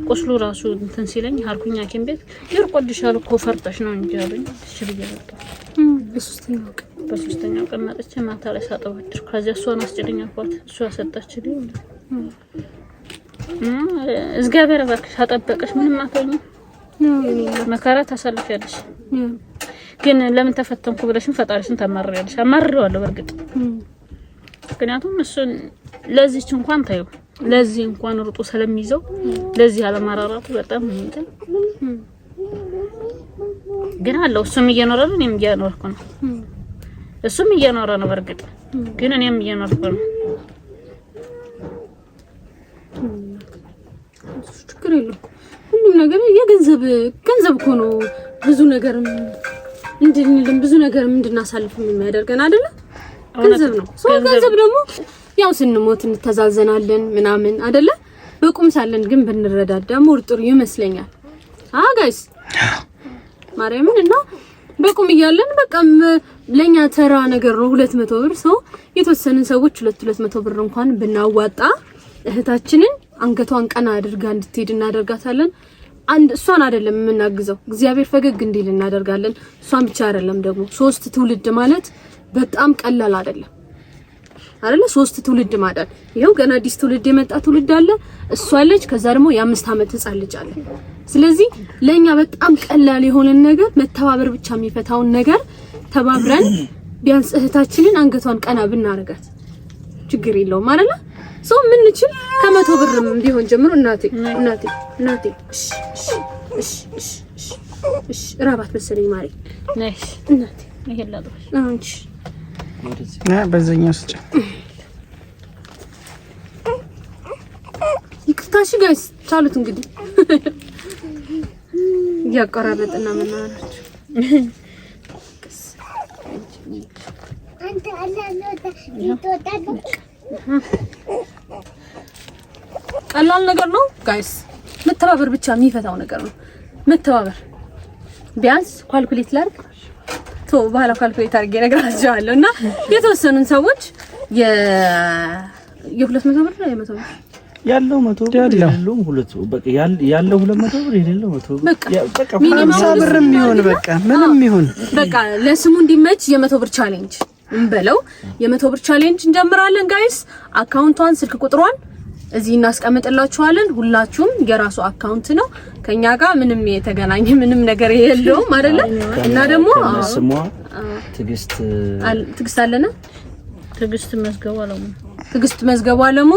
ቁስሉ ራሱ እንትን ሲለኝ ሀርኩኝ ሐኪም ቤት ይርቆልሻል እኮ ፈርጠሽ ነው እንጂ አሉኝ። እሺ ብዬ መጣሁ። በሶስተኛው ቀን መጥቼ ማታ ላይ ሳጥብ አደርኩ። ከዚያ እሷን አስጭልኝ አልኳት፣ እሷ ሰጣችልኝ። እግዚአብሔር እባክሽ አጠበቀሽ፣ ምንም አትሆኝም። መከራ ታሳልፊያለሽ። ግን ለምን ተፈተንኩ ብለሽም ፈጣሪሽን ታማርሪያለሽ። አማርሬዋለሁ በእርግጥ ምክንያቱም እሱን ለዚች እንኳን ታዩ ለዚህ እንኳን ሩጦ ስለሚይዘው ለዚህ አለማራራቱ በጣም እንትን ግን አለው። እሱም እየኖረ ነው፣ እኔም እየኖርኩ ነው። እሱም እየኖረ ነው በእርግጥ ግን እኔም እየኖርኩ ነው። ችግር የለውም። ሁሉም ነገር የገንዘብ ገንዘብ እኮ ነው ብዙ ነገር እንድንልም ብዙ ነገር እንድናሳልፍም የሚያደርገን አይደለ? ገንዘብ ነው። ሰው ገንዘብ ደግሞ ያው ስንሞት እንተዛዘናለን ምናምን አይደለ? በቁም ሳለን ግን ብንረዳዳ more ጥሩ ይመስለኛል። አ guys ማርያምን እና በቁም እያለን በቃ ለኛ ተራ ነገር ነው 200 ብር። ሰው የተወሰንን ሰዎች 200 ብር እንኳን ብናዋጣ እህታችንን አንገቷን ቀና አድርጋ እንድትሄድ እናደርጋታለን። አንድ እሷን አይደለም የምናግዘው፣ እግዚአብሔር ፈገግ እንዲል እናደርጋለን። እሷን ብቻ አይደለም ደግሞ 3 ትውልድ ማለት በጣም ቀላል አይደለም አይደለ? 3 ትውልድ ማዳን። ይሄው ገና አዲስ ትውልድ የመጣ ትውልድ አለ፣ እሷ አለች፣ ከዛ ደግሞ የ5 አመት ህፃን ልጅ አለ። ስለዚህ ለኛ በጣም ቀላል የሆነን ነገር መተባበር ብቻ የሚፈታውን ነገር ተባብረን ቢያንስ እህታችንን አንገቷን ቀና ብናረጋት ችግር የለውም አይደለ? ሰው ምንችል ከ100 ብርም ቢሆን ጀምሮ እናቴ እናቴ እናቴ እሺ እሺ እሺ እሺ እሺ ራባት መሰለኝ ማሪ ነሽ እናቴ ይሄ ላጥበሽ አንቺ በዛኛው ስጭ። ይቅርታ እሺ guys ቻሉት እንግዲህ እያቆራረጥና ምናምን ቀላል ነገር ነው guys። መተባበር ብቻ የሚፈታው ነገር ነው። መተባበር ቢያንስ calculate ላድርግ ቶ በኋላ calculate አድርጌ እነግራቸዋለሁ። እና የተወሰኑን ሰዎች የ200 ብር ነው የ100 ብር ያለው 100 ብር የሌለውም 2 በቃ ያለው 200 ብር የሌለው 100 ብር በቃ 50 ብርም ይሁን በቃ ምንም ይሁን በቃ ለስሙ እንዲመች የ100 ብር challenge እንበለው። የ100 ብር challenge እንጀምራለን guys። account ቷን ስልክ ቁጥሯን እዚህ እናስቀምጥላችኋለን። ሁላችሁም የራሱ account ነው፣ ከኛ ጋር ምንም የተገናኘ ምንም ነገር የለውም አይደለ? እና ደግሞ ስሟ ትግስት ትግስት አለና ትግስት መዝገቡ አለሙ ትግስት መዝገቡ አለሙ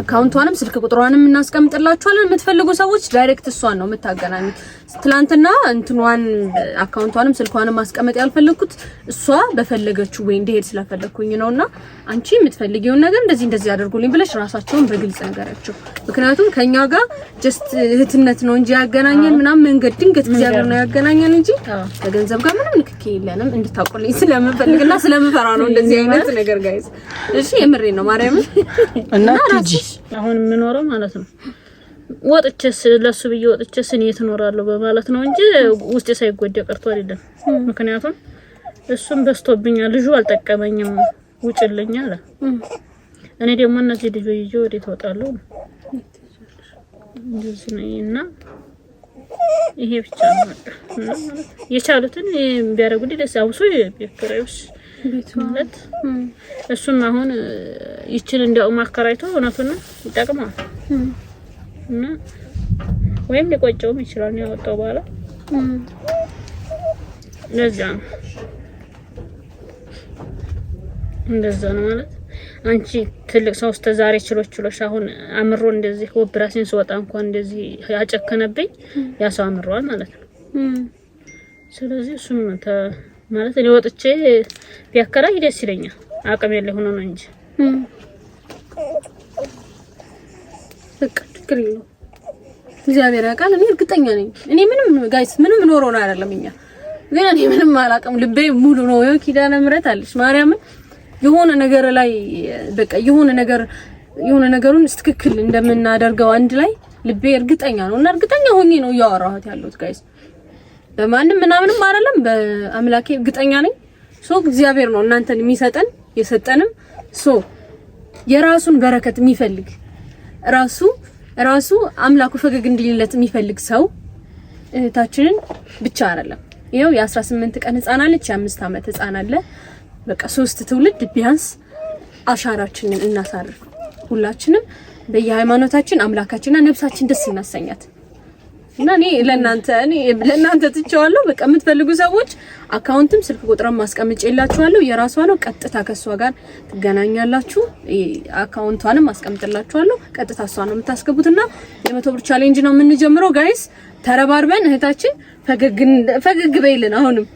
account ቷንም ስልክ ቁጥሯንም እናስቀምጥላችኋለን። የምትፈልጉ ሰዎች direct እሷን ነው የምታገናኙት። ትላንትና እንትኗን account ቷንም ስልኳንም ማስቀመጥ ያልፈለኩት እሷ በፈለገችው ወይ እንዲሄድ ስለፈለኩኝ ነውና አንቺ የምትፈልጊውን ነገር እንደዚህ እንደዚህ አድርጉልኝ ብለሽ ራሳቸውን በግልጽ ነገራቸው። ምክንያቱም ከኛ ጋር just እህትነት ነው እንጂ ያገናኘን ምናምን መንገድ ድንገት እግዚአብሔር ነው ያገናኘን እንጂ ከገንዘብ ጋር ምንም ንክኪ የለንም። እንድታውቁልኝ ስለምፈልግና ስለምፈራ ነው እንደዚህ አይነት ነገር guys። እሺ የምሬ ነው ማርያም እና ቲጂ አሁን የምኖረው ማለት ነው ወጥቼስ ለሱ ብዬ ወጥቼስ እኔ የት እኖራለሁ በማለት ነው እንጂ ውስጤ ሳይጎዳ ቀርቶ አይደለም። ምክንያቱም እሱም በዝቶብኛል፣ ልጁ አልጠቀመኝም፣ ውጭልኝ አለ። እኔ ደግሞ እነዚህ ልጆች ይዤ ወዴት እወጣለሁ ነው እንደዚህ ነው። እና ይሄ ብቻ ነው በቃ። እና ማለት የቻሉትን ቢያደርጉልኝ ደስ አውሱ ቢከራዩስ ማለት እሱም አሁን ይችን እንደው ማከራይቶ እውነቱን ነው ይጠቅማል። እና ወይም ሊቆጨውም ይችላል ነው ያወጣው በኋላ። ለዛ ነው እንደዛ ነው ማለት። አንቺ ትልቅ ሰው እስከ ዛሬ ችሎች ችሎሽ አሁን አምሮ እንደዚህ ኦፕራሲዮን ስወጣ እንኳን እንደዚህ ያጨከነብኝ ያ ሰው አምሯል ማለት ነው። ስለዚህ እሱም ማለት እኔ ወጥቼ ቢያከራይ ደስ ይለኛል። አቅም የለ ሆኖ ነው እንጂ በቃ ችግር የለውም። እግዚአብሔር ያውቃል። እኔ እርግጠኛ ነኝ። እኔ ምንም guys ምንም ኖሮ ነው አይደለም፣ እኛ ግን እኔ ምንም አላውቅም። ልቤ ሙሉ ነው። ይኸው ኪዳነ ምሕረት አለች ማርያምን የሆነ ነገር ላይ በቃ የሆነ ነገር የሆነ ነገሩን ትክክል እንደምናደርገው አንድ ላይ ልቤ እርግጠኛ ነው እና እርግጠኛ ሆኜ ነው እያወራሁት ያለሁት guys። በማንም ምናምንም አይደለም፣ በአምላኬ እርግጠኛ ነኝ። So እግዚአብሔር ነው እናንተን የሚሰጠን የሰጠንም። So የራሱን በረከት የሚፈልግ ራሱ ራሱ አምላኩ ፈገግ እንዲልለት የሚፈልግ ሰው እህታችንን ብቻ አይደለም። ይኸው የ18 ቀን ህፃን አለች፣ የ5 ዓመት ህፃን አለ። በቃ 3 ትውልድ ቢያንስ አሻራችንን እናሳርፍ። ሁላችንም በየሃይማኖታችን አምላካችንና ነፍሳችን ደስ እናሰኛት እና እኔ ለእናንተ ትቼዋለሁ። በቃ የምትፈልጉ ሰዎች account ም ስልክ ቁጥርም አስቀምጬላችኋለሁ። የራሷ ነው። ቀጥታ ከሷ ጋር ትገናኛላችሁ። account ቷንም አስቀምጥላችኋለሁ። ቀጥታ እሷ ነው የምታስገቡትና የ100 ብር challenge ነው የምንጀምረው guys። ተረባርበን እህታችን ፈገግ በይልን። አሁንም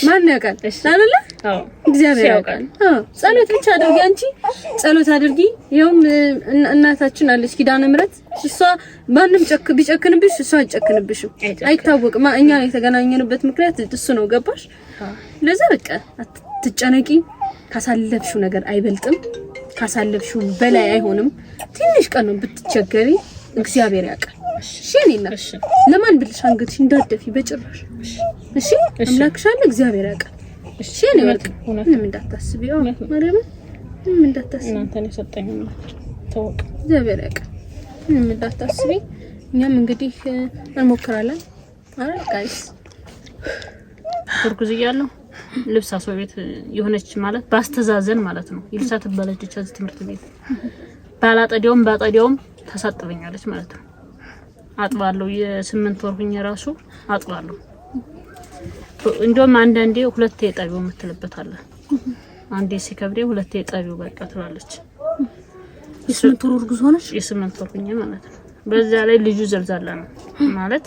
ማን ያውቃል አይደለ? እግዚአብሔር ያውቃል። አዎ ጸሎት ብቻ አድርጊ፣ አንቺ ጸሎት አድርጊ። ይኸውም እናታችን አለች ኪዳነ ምሕረት። እሷ ማንም ቢጨክንብሽ እሷ አትጨክንብሽም። አይታወቅም። እኛ የተገናኘንበት ምክንያት እሱ ነው። ገባሽ? ለዛ በቃ አትጨነቂ። ካሳለፍሽው ነገር አይበልጥም፣ ካሳለፍሽው በላይ አይሆንም። ትንሽ ቀን ነው ብትቸገሪ፣ እግዚአብሔር ያውቃል። እሺ እኔና ለማን ብልሽ አንገትሽ እንዳትደፊ በጭራሽ። እሺ አምላክሽ አለ፣ እግዚአብሔር ያውቃል። እሺ እኔ ወርቅ ምንም እንዳታስቢ፣ አዎ ማርያምን ምንም እንዳታስቢ። እናንተ ነው የሰጠኝ ተወቅ፣ እግዚአብሔር ያውቃል። ምንም እንዳታስቢ። እኛም እንግዲህ እንሞክራለን። አረ guys እርጉዝ እያለሁ ልብስ አስባ ቤት የሆነች ማለት ባስተዛዘን ማለት ነው ይልሳ ትባላለች። እዚህ ትምህርት ቤት ባላጠዲያውም ባጠዲያውም ታሳጥበኛለች ማለት ነው። አጥባለሁ የ8 ወር ሁኜ ራሱ አጥባለሁ። እንደውም አንዳንዴ ሁለቴ ጠቢው የምትልበት አለ። አንዴ ሲከብዴ ሁለቴ ጠቢው በቃ ትላለች። የ8 ወር እርጉዝ ሆነሽ? የ8 ወር ሁኜ ማለት ነው። በዛ ላይ ልጁ ዘልዛላ ነው ማለት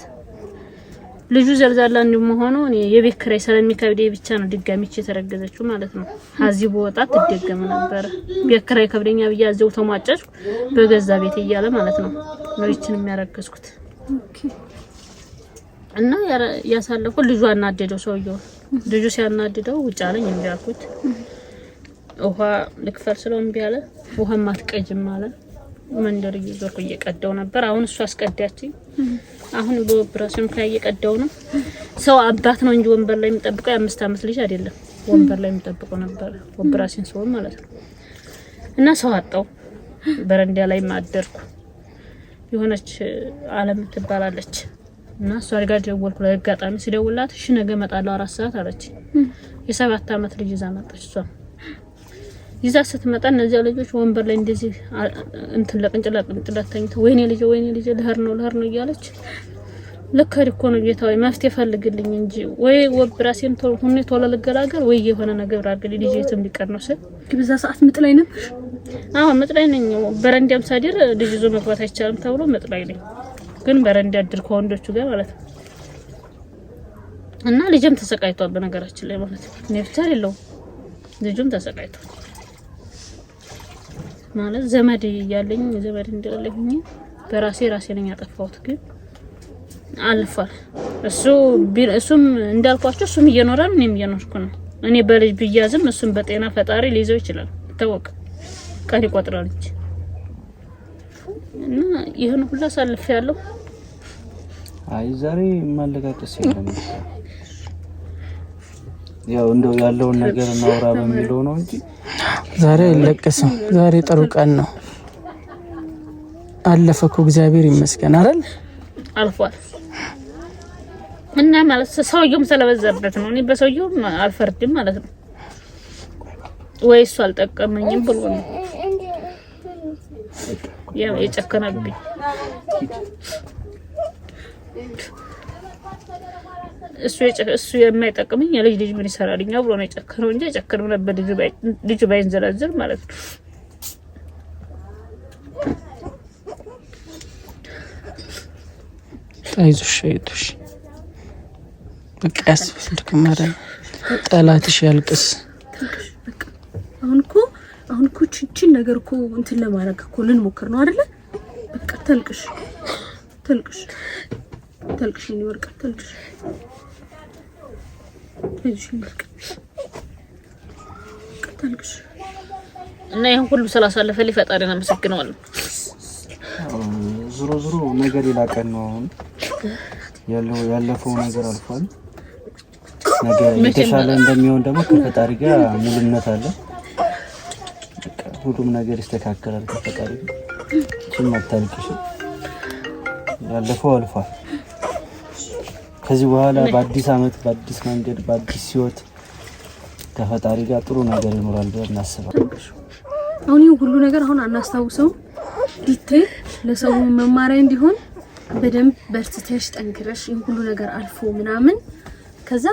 ልጁ ዘልዛላ እንደመሆኑ እኔ የቤት ኪራይ ስለሚከብዴ ብቻ ነው ድጋሚ የተረገዘችው ማለት ነው። አዚህ በወጣ ትደገም ነበር። ቤት ኪራይ ከብደኛ ብዬ አዘው ተሟጨጭኩ በገዛ ቤት እያለ ማለት ነው ነው ይችን የሚያረገዝኩት። Okay እና ያሳለፈው ልጁ አናደደው ሰውየው። ልጁ ሲያናድደው ውጭ አለኝ እምቢ አልኩት። ውሃ ልክፈል ስለው እምቢ አለ። ውሃም አትቀጅም አለ። መንደር እየዞርኩ እየቀዳው ነበር። አሁን እሱ አስቀዳችኝ። አሁን በኦፕራሲዮን ምክንያት እየቀዳው ነው። ሰው አባት ነው እንጂ ወንበር ላይ የሚጠብቀው የ5 ዓመት ልጅ አይደለም። ወንበር ላይ የሚጠብቀው ነበር ኦፕራሲዮን ሰው ማለት ነው። እና ሰው አጣው። በረንዳ ላይ ማደርኩ። የሆነች አለም ትባላለች እና እሷ ጋር ደወልኩ። ለአጋጣሚ ስደውላት እሺ ነገ እመጣለሁ 4 ሰዓት አለች። የ7 ዓመት ልጅ ይዛ መጣች። እሷ ይዛ ስትመጣ እነዚያ ልጆች ወንበር ላይ እንደዚህ እንትን ለቅንጭላት ቅንጭላት ተኝተው ወይኔ ልጄ ወይኔ ልጄ ልሄድ ነው ልሄድ ነው እያለች ልክ እኮ ነው ጌታዬ መፍትሄ ፈልግልኝ እንጂ ወይ ኦፕራሲዮን ቶሎ ሁኔ ቶሎ ልገላገል ወይ የሆነ ነገር አድርግልኝ ልጄ የትም ሊቀር ነው ስል። በዛ ሰዓት ምጥ ላይ ነበርሽ? አዎ ምጥ ላይ ነኝ። በረንዳም ሳድር ልጅ ይዞ መግባት አይቻልም ተብሎ ምጥ ላይ ነኝ። ግን በረንዳ አድር ከወንዶቹ ጋር ማለት ነው። እና ልጅም ተሰቃይቷል በነገራችን ላይ ማለት ነው። እኔ ብቻ አይደለሁም ልጁም ተሰቃይቷል ማለት ዘመድ እያለኝ ዘመድ እንደሌለኝ ሆኜ በራሴ ራሴ ነኝ ያጠፋሁት። ግን አልፏል። እሱም እንዳልኳቸው እሱም እየኖረ ነው፣ እኔም እየኖርኩ ነው። እኔ በልጅ ብያዝም እሱም በጤና ፈጣሪ ሊይዘው ይችላል። ታወቀ ቀን ይቆጥራል እንጂ እና ይሄን ሁሉ አሳልፌያለሁ። አይ ዛሬ ማለቃቀስ የለም። ያው እንደው ያለውን ነገር እናውራ በሚለው ነው እንጂ ዛሬ አይለቀስም። ዛሬ ጥሩ ቀን ነው። አለፈ እኮ እግዚአብሔር ይመስገን አይደል? አልፏል። እና ማለት ሰውየውም ስለበዛበት ነው። እኔ በሰውየውም አልፈርድም ማለት ነው። ወይ እሱ አልጠቀመኝም ብሎ ነው ያው የጨከነብኝ። እሱ የማይጠቅመኝ የልጅ ልጅ ምን ይሰራልኛ ብሎ ነው የጨከነው እንጂ የጨከነው ነበር ልጁ ባይንዘላዘል ማለት ነው። አይዞሽ አይዞሽ፣ በቃ ያስፈልግም። ጠላትሽ ያልቅስ። አሁን እኮ አሁን እኮ ቺን ነገር እኮ እንትን ለማድረግ እኮ ልንሞክር ነው አይደለ? በቃ ተልቅሽ ተልቅሽ ተልቅሽ የኔ ወርቅ ተልቅሽ፣ አይዞሽ የኔ ወርቅ ተልቅሽ። እና ይሄን ሁሉ ስላሳለፈልኝ ፈጣሪን አመሰግነዋለሁ። ዞሮ ዞሮ ነገ ሌላ ቀን ነው። አሁን ያለው ያለፈው ነገር አልፏል። ነገ የተሻለ እንደሚሆን ደግሞ ከፈጣሪ ጋር ሙሉ እምነት አለ። በቃ ሁሉም ነገር ይስተካከላል ከፈጣሪ ጋር። እቺም አታልቅሽ፣ ያለፈው አልፏል። ከዚህ በኋላ በአዲስ አመት፣ በአዲስ መንገድ፣ በአዲስ ህይወት ከፈጣሪ ጋር ጥሩ ነገር ይኖራል ብለን እናስባለን። አሁን ይሄ ሁሉ ነገር አሁን አናስታውሰው detail ለሰው መማሪያ እንዲሆን በደንብ በርትተሽ ጠንክረሽ ይሄ ሁሉ ነገር አልፎ ምናምን ከዛ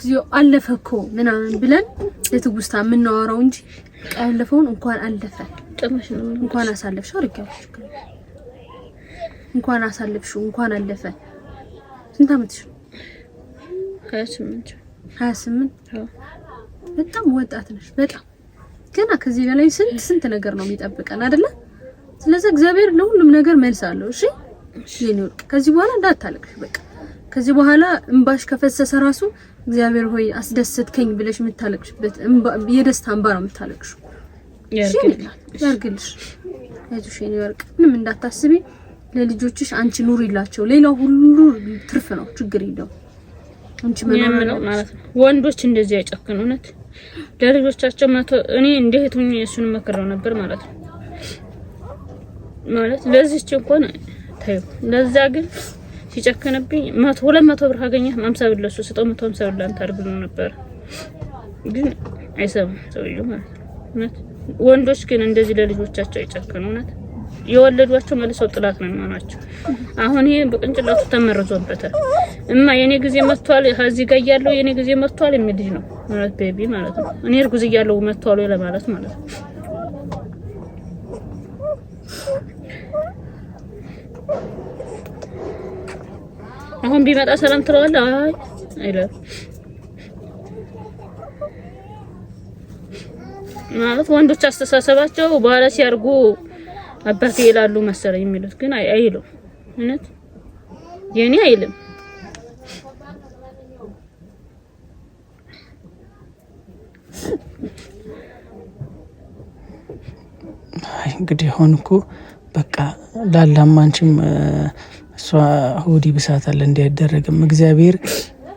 ጊዜው አለፈ እኮ ምናምን ብለን ለትውስታ የምናወራው እንጂ ያለፈውን እንኳን አለፈ እንኳን አሳለፍሽው አድርጌዋለሁ። እንኳን አሳለፍሽው እንኳን አለፈ። ስንት አመትሽ ነው? 28 28 በጣም ወጣት ነሽ። በጣም ገና ከዚህ በላይ ስንት ስንት ነገር ነው የሚጠብቀን አይደለ? ስለዚህ እግዚአብሔር ለሁሉም ነገር መልስ አለው። እሺ የኔ ወርቅ ከዚህ በኋላ እንዳታለቅሽ። በቃ ከዚህ በኋላ እንባሽ ከፈሰሰ ራሱ እግዚአብሔር ሆይ አስደሰትከኝ ብለሽ የምታለቅሽበት የደስታ እንባ ነው የምታለቅሽው። ያርግልሽ። አይዞሽ የኔ ወርቅ ምንም እንዳታስቢ። ለልጆችሽ አንቺ ኑሪላቸው። ሌላው ሁሉ ትርፍ ነው፣ ችግር የለውም። አንቺ መኖር ማለት ነው። ወንዶች እንደዚህ አይጨክኑ። እውነት ለልጆቻቸው እኔ እንዴት ሆኜ እሱን መክረው ነበር ማለት ነው። ማለት ለዚህች እንኳን ታዩ፣ ለዛ ግን ሲጨክንብኝ 200 ብር ካገኘህ 50 ብር ለሱ ስጠው፣ 150 ብር ለአንተ አድርግ ነው ነበር። ግን አይሰማም ሰውዬው ማለት ነው። እውነት ወንዶች ግን እንደዚህ ለልጆቻቸው አይጨክኑ። እውነት የወለዷቸው መልሰው ጥላት ነው የሚሆናቸው። አሁን ይሄ በቅንጭላቱ ተመርዞበታል። እማ የኔ ጊዜ መጥቷል፣ ከዚህ ጋር እያለሁ የኔ ጊዜ መጥቷል የሚል ልጅ ነው ማለት baby ማለት ነው። እኔ እርጉዝ እያለሁ መጥቷል ወይ ለማለት ማለት ነው። አሁን ቢመጣ ሰላም ትለዋለህ? አይ አይልም ማለት ወንዶች አስተሳሰባቸው በኋላ ሲያርጉ አባቴ ይላሉ መሰለኝ የሚሉት ግን አይሉም። እውነት የኔ አይልም። አይ እንግዲህ አሁን እኮ በቃ ላላም አንቺም እሷ ሆዲ ብሳታል እንዲያደረግም እግዚአብሔር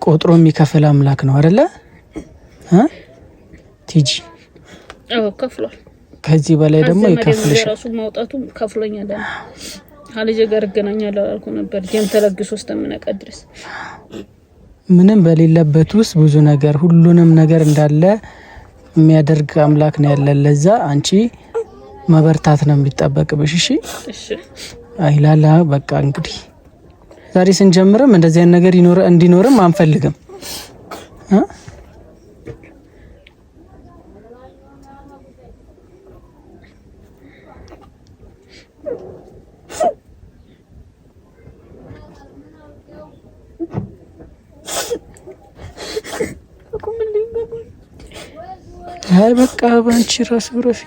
ቆጥሮ የሚከፍል አምላክ ነው አይደለ? ቲጂ አዎ ከፍሏል። ከዚህ በላይ ደግሞ ይከፍልሻል። ራሱ ማውጣቱ ከፍሎኛል። ከልጄ ጋር እገናኛለሁ አላልኩም ነበር ደም ተለግሶ እስከምነቃ ድረስ ምንም በሌለበት ውስጥ ብዙ ነገር ሁሉንም ነገር እንዳለ የሚያደርግ አምላክ ነው ያለ። ለዛ አንቺ መበርታት ነው የሚጠበቅብሽ። እሺ እሺ። አይ ላላ በቃ እንግዲህ ዛሬ ስንጀምርም እንደዚህ አይነት ነገር እንዲኖርም አንፈልግም። አይ በቃ ባንቺ ራስ ረፊ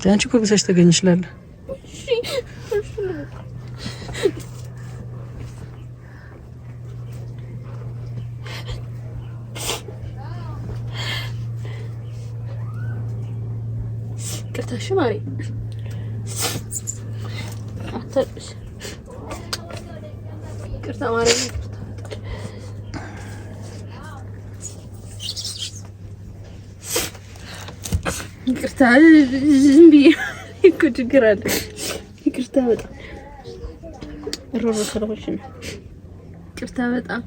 አንቺ እኮ ብሰሽ ተገኝ ይችላል። ይቅርታሽ ማሬ፣ ይቅርታ ማሬ። ይቅርታ ዝም ብዬ እኮ ችግር አለ። ይቅርታ በጣም ሮሮ ስለሆንሽ ነው። ይቅርታ በጣም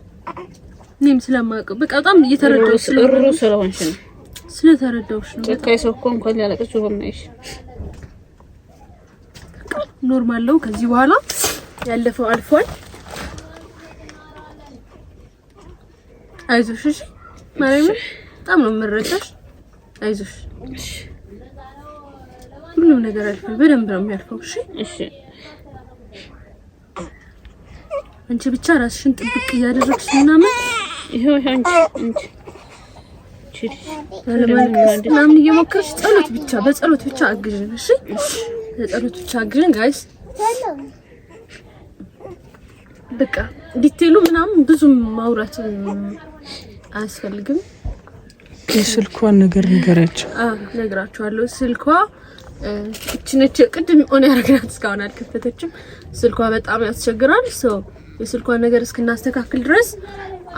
እኔም ስለማውቀው በቃ በጣም እየተረዳሁሽ ሮሮ ስለሆንሽ ነው። ስለተረዳሁሽ ነው። ጨካኝ ሰው እኮ እንኳን ሊያለቅስ ሆነሽ Normal ነው። ከዚህ በኋላ ያለፈው አልፏል። አይዞሽ እሺ። ማርያምን በጣም ነው የምረዳሽ። አይዞሽ ሁሉም ነገር አልፏል። በደንብ ነው የሚያልፈው። እሺ እሺ። አንቺ ብቻ ራስሽን ጥብቅ እያደረግሽ ምናምን ይሄው አንቺ አንቺ ምናምን እየሞከርሽ ጸሎት ብቻ በጸሎት ብቻ አግዥን። እሺ በጸሎት ብቻ አግዥን guys። በቃ detail ኡ ምናምን ብዙ ማውራት አያስፈልግም። የስልኳን ነገር ንገራቸው። እነግራቸዋለሁ። ስልኳ እቺ ነች። ቅድም on ያደረግናት እስካሁን አልከፈተችም። ስልኳ በጣም ያስቸግራል። So የስልኳን ነገር እስክናስተካክል ድረስ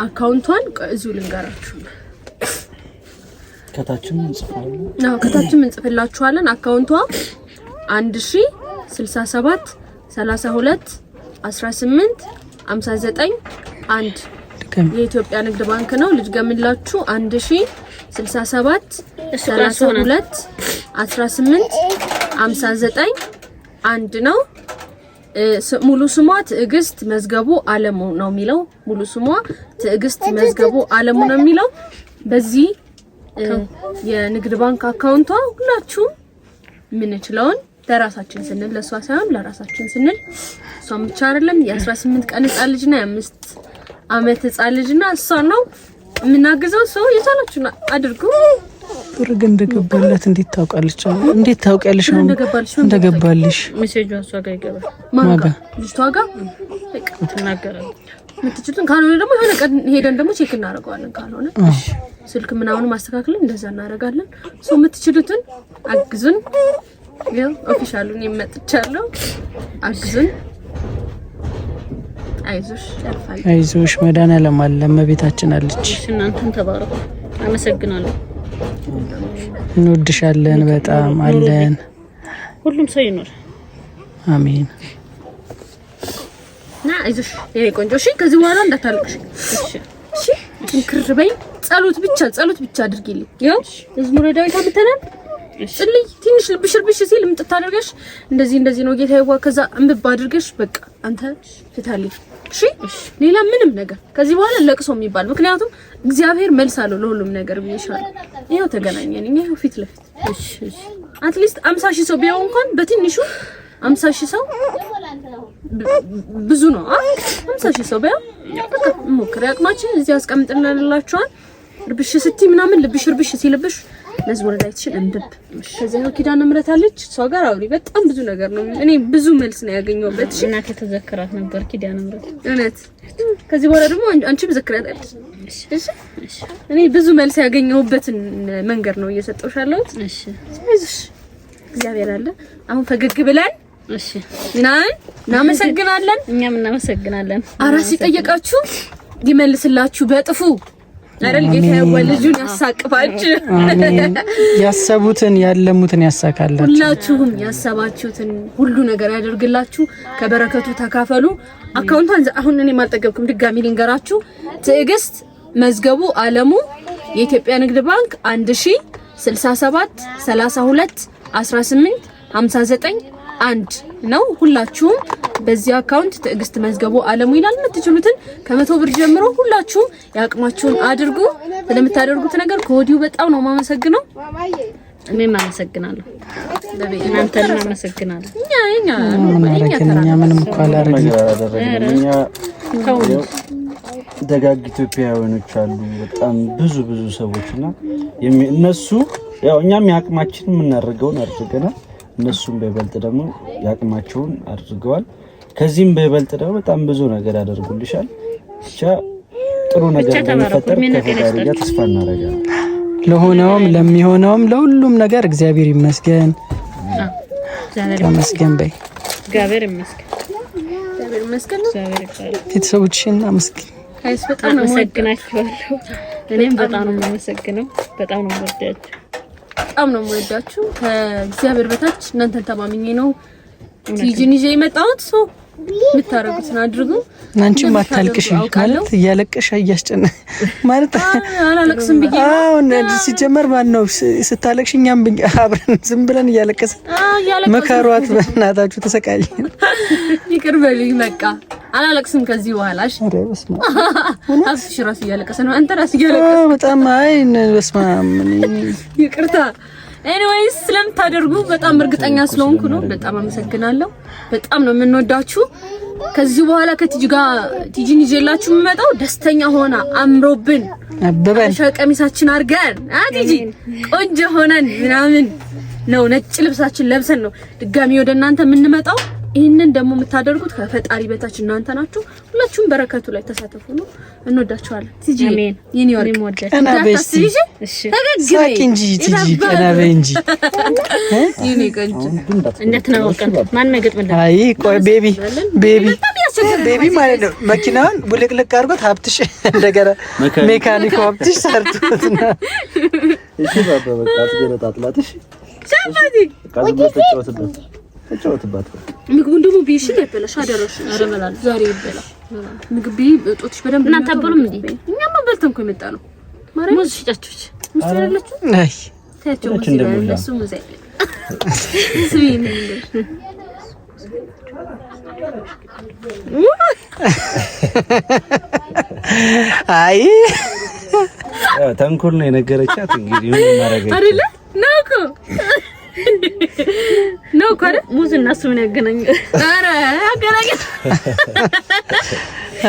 account ቷን እዚሁ ልንገራችሁ። ከታችም እንጽፋለን። አዎ ከታችም እንጽፍላችኋለን። Account ቷ 1067 32 18 59 1 የኢትዮጵያ ንግድ ባንክ ነው። ልድገምላችሁ 1067 32 18 59 1 ነው። ሙሉ ስሟ ትዕግስት መዝገቡ አለሙ ነው የሚለው። ሙሉ ስሟ ትዕግስት መዝገቡ አለሙ ነው የሚለው። በዚህ የንግድ ባንክ account ቷ ሁላችሁም የምንችለውን ለራሳችን ስንል ለእሷ ሳይሆን ለራሳችን ስንል እሷን ብቻ አይደለም የ18 ቀን ህጻን ልጅና የ5 ዓመት ህጻን ልጅና እሷን ነው የምናግዘው። ሰው የቻላችሁን አድርጉ። ብር ግን እንደገባላት እንዴት ታውቃለች? እንዴት ታውቂያለሽ? እንደገባልሽ Message ኡ እሷ ጋር ይገባል። ማን ጋር? ልጅቷ ጋር በቃ ትናገራለች። የምትችሉትን ካልሆነ ደግሞ የሆነ ቀን ሄደን ደግሞ check እናደርገዋለን። ካልሆነ ስልክ ምናምን ማስተካከልን እንደዛ እናደርጋለን። So የምትችሉትን አግዙን። ያው official ኡን መጥቻለሁ። አግዙን። አይዞሽ ያልፋል። አይዞሽ መድኃኒዓለም አለ፣ እመቤታችን አለች። እናንተም ተባረኩ። አመሰግናለሁ። እንወድሻለን በጣም አለን። ሁሉም ሰው ይኖር። አሜን። ና አይዞሽ የኔ ቆንጆ። እሺ ከዚህ በኋላ እንዳታለቅሽ። እሺ እሺ፣ ጥንክር በይ። ጸሎት ብቻ ጸሎት ብቻ አድርጊልኝ። ያው መዝሙረ ዳዊት አምጥተናል። ጽልይ ትንሽ ልብሽ ልብሽ ሲል ምጥት አድርገሽ እንደዚህ እንደዚህ ነው ጌታ ይዋ። ከዛ እንብብ አድርገሽ በቃ አንተ ፍታልኝ። እሺ ሌላ ምንም ነገር ከዚህ በኋላ ለቅሶ የሚባል ምክንያቱም እግዚአብሔር መልስ አለው ለሁሉም ነገር ብዬሻለሁ። ይኸው ተገናኘን፣ ይኸው ፊት ለፊት። እሺ እሺ። At least 50 ሺህ ሰው ቢያው እንኳን በትንሹ 50 ሺህ ሰው ብዙ ነው። 50 ሺህ ሰው ቢያው በቃ ሞክር። አቅማችን እዚህ አስቀምጥናላችኋል። ርብሽ ስትይ ምናምን ልብሽ ርብሽ ሲልብሽ መዝሙረ ዳዊትሽን እንብብ። ከዛ ይኸው ኪዳነ ምሕረት አለች፣ እሷ ጋር አውሪ። በጣም ብዙ ነገር ነው። እኔ ብዙ መልስ ነው ያገኘሁበት። እሺ እናቴ ተዘክራት ነበር ኪዳነ ምሕረት። እውነት። ከዚህ በኋላ ደግሞ አንቺም ዘክሪያታለሽ። እሺ እኔ ብዙ መልስ ያገኘሁበትን መንገድ ነው እየሰጠሁሽ ያለሁት። እሺ አይዞሽ፣ እግዚአብሔር አለ። አሁን ፈገግ ብለን እሺ እናመሰግናለን። እኛም እናመሰግናለን። አራስ ሲጠየቃችሁ ይመልስላችሁ በጥፉ አይደል? ጌታ ልጁን ያሳቅፋችሁ። አሜን። ያሰቡትን ያለሙትን ያሳካላችሁ። ሁላችሁም ያሰባችሁትን ሁሉ ነገር ያደርግላችሁ። ከበረከቱ ተካፈሉ። Account ቷን አሁን እኔም አልጠገብኩም፣ ድጋሚ ልንገራችሁ። ትዕግስት መዝገቡ አለሙ የኢትዮጵያ ንግድ ባንክ 1067 32 18 59 1 ነው። ሁላችሁም በዚህ account ትዕግስት መዝገቡ አለሙ ይላል። የምትችሉትን ከ100 ብር ጀምሮ ሁላችሁም ያቅማችሁን አድርጉ። ስለምታደርጉት ነገር ከወዲሁ በጣም ነው የማመሰግነው። እኔም አመሰግናለሁ። እናንተንም አመሰግናለሁ። እኛ እኛ ምን አደረግን? እኛ ምንም እኮ አላደረግንም። እኛ ደጋግ ኢትዮጵያውያኖች አሉ፣ በጣም ብዙ ብዙ ሰዎች እና እነሱ ያው እኛም የአቅማችን የምናደርገውን አድርገናል። እነሱም በይበልጥ ደግሞ የአቅማቸውን አድርገዋል። ከዚህም በይበልጥ ደግሞ በጣም ብዙ ነገር ያደርጉልሻል። ብቻ ጥሩ ነገር እንደሚፈጠር ከፈጣሪ ጋር ተስፋ እናደርጋለን። ለሆነውም ለሚሆነውም ለሁሉም ነገር እግዚአብሔር ይመስገን። ተመስገን በይ። እግዚአብሔር ይመስገን። እግዚአብሔር ይመስገን። ቤተሰቦችሽን አመስግኝ። አመሰግናችኋለሁ። እኔም በጣም ነው የማመሰግነው። በጣም ነው የምወዳችሁ። በጣም ነው የምወዳችሁ። ከእግዚአብሔር በታች እናንተን ተማምኜ ነው ቲጂን ይዤ የመጣሁት። So የምታረጉትን አድርጉ። አንቺም አታልቅሽ ማለት እያለቀሽ እያስጨነ ማለት አላለቅስም ብዬ አዎ፣ ሲጀመር ማን ነው ስታለቅሽ፣ እኛም አብረን ዝም ብለን እያለቀስን መከሯት። በእናታችሁ ተሰቃይ። ይቅር በሉኝ በቃ አላለቅስም ከዚህ በኋላ። እሺ፣ አብሽ ራሱ እያለቀሰ ነው። አንተ ራሱ እያለቀሰ በጣም አይ፣ በስመ አብ። ይቅርታ። Anyways ስለምታደርጉ በጣም እርግጠኛ ስለሆንኩ ነው። በጣም አመሰግናለሁ። በጣም ነው የምንወዳችሁ። ከዚህ በኋላ ከቲጂ ጋር ቲጂን ይዤላችሁ የምመጣው ደስተኛ ሆና አምሮብን አበበን ቀሚሳችን አድርገን ቲጂ ቆንጆ ሆነን ምናምን ነው፣ ነጭ ልብሳችን ለብሰን ነው ድጋሚ ወደ እናንተ የምንመጣው። ይህንን ደግሞ የምታደርጉት ከፈጣሪ በታች እናንተ ናችሁ። ሁላችሁም በረከቱ ላይ ተሳተፉ ነው። እንወዳችኋለን። ቲጂ የኔ ወርቅ ቀና በይ ሳቂ እንጂ ቲጂ ቀና በይ እንጂ። የኔ ቆንጆ። እንዴት ነው ማን አይገጥምልህ? አይ ቆይ፣ baby baby baby ማለት ነው። መኪናውን ውልቅልቅ አድርጎት ሀብትሽ እንደገና ሜካኒኩ ሀብትሽ ሰርቶት ነው። እሺ ባባ በቃ አትገነጣጥላት። እሺ በቃ ዝም ብለህ ተጫወትበት ተጫወትባት። ምግቡን ደግሞ ቢሽ ይበላሽ አደረሽ። ዛሬ ይበላ ምግብ ቢ ጦትሽ በደንብ። እናንተ አትበሉም እንዴ? እኛማ በልተን እኮ የመጣ ነው። ማርያም ሙዝ ሽጫችሁ ሙዝ ትበላላችሁ? አይ ታያቸው ሙዝ ይበላል። እነሱ ሙዝ አይበላም። ስሚ አይ ተንኮል ነው የነገረቻት። እንግዲህ ምን ማድረግ አይደለ ነው እኮ ነው እኮ አይደል? ሙዝ እና እሱ ምን ያገናኛል? ኧረ ያገናኛል።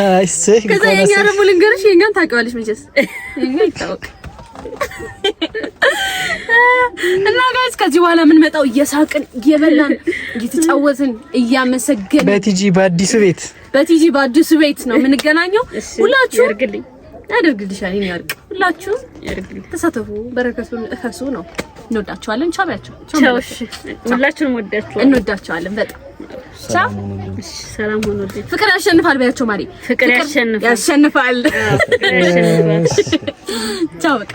አይ እሰይ። ከዛ የኛ ደግሞ ልንገርሽ፣ የኛን ታውቂዋለሽ መቼስ የኛ ይታወቅ እና guys ከዚህ በኋላ የምንመጣው እየሳቅን፣ እየበላን፣ እየተጫወትን፣ እያመሰገንን በቲጂ በአዲሱ ቤት በቲጂ በአዲሱ ቤት ነው የምንገናኘው። ሁላችሁ ያርግልኝ፣ ያደርግልሻል። የኔ ወርቅ ሁላችሁ ተሳተፉ፣ በረከቱን እፈሱ ነው። እንወዳቸዋለን። ቻው በያቸው። ቻው። እሺ፣ ሁላችሁንም ወዳችኋለሁ። እንወዳቸዋለን በጣም። ቻው። እሺ፣ ሰላም ሆኖልኝ። ፍቅር ያሸንፋል በያቸው ማሪ። ፍቅር ያሸንፋል፣ ያሸንፋል። ፍቅር ያሸንፋል። ቻው በቃ።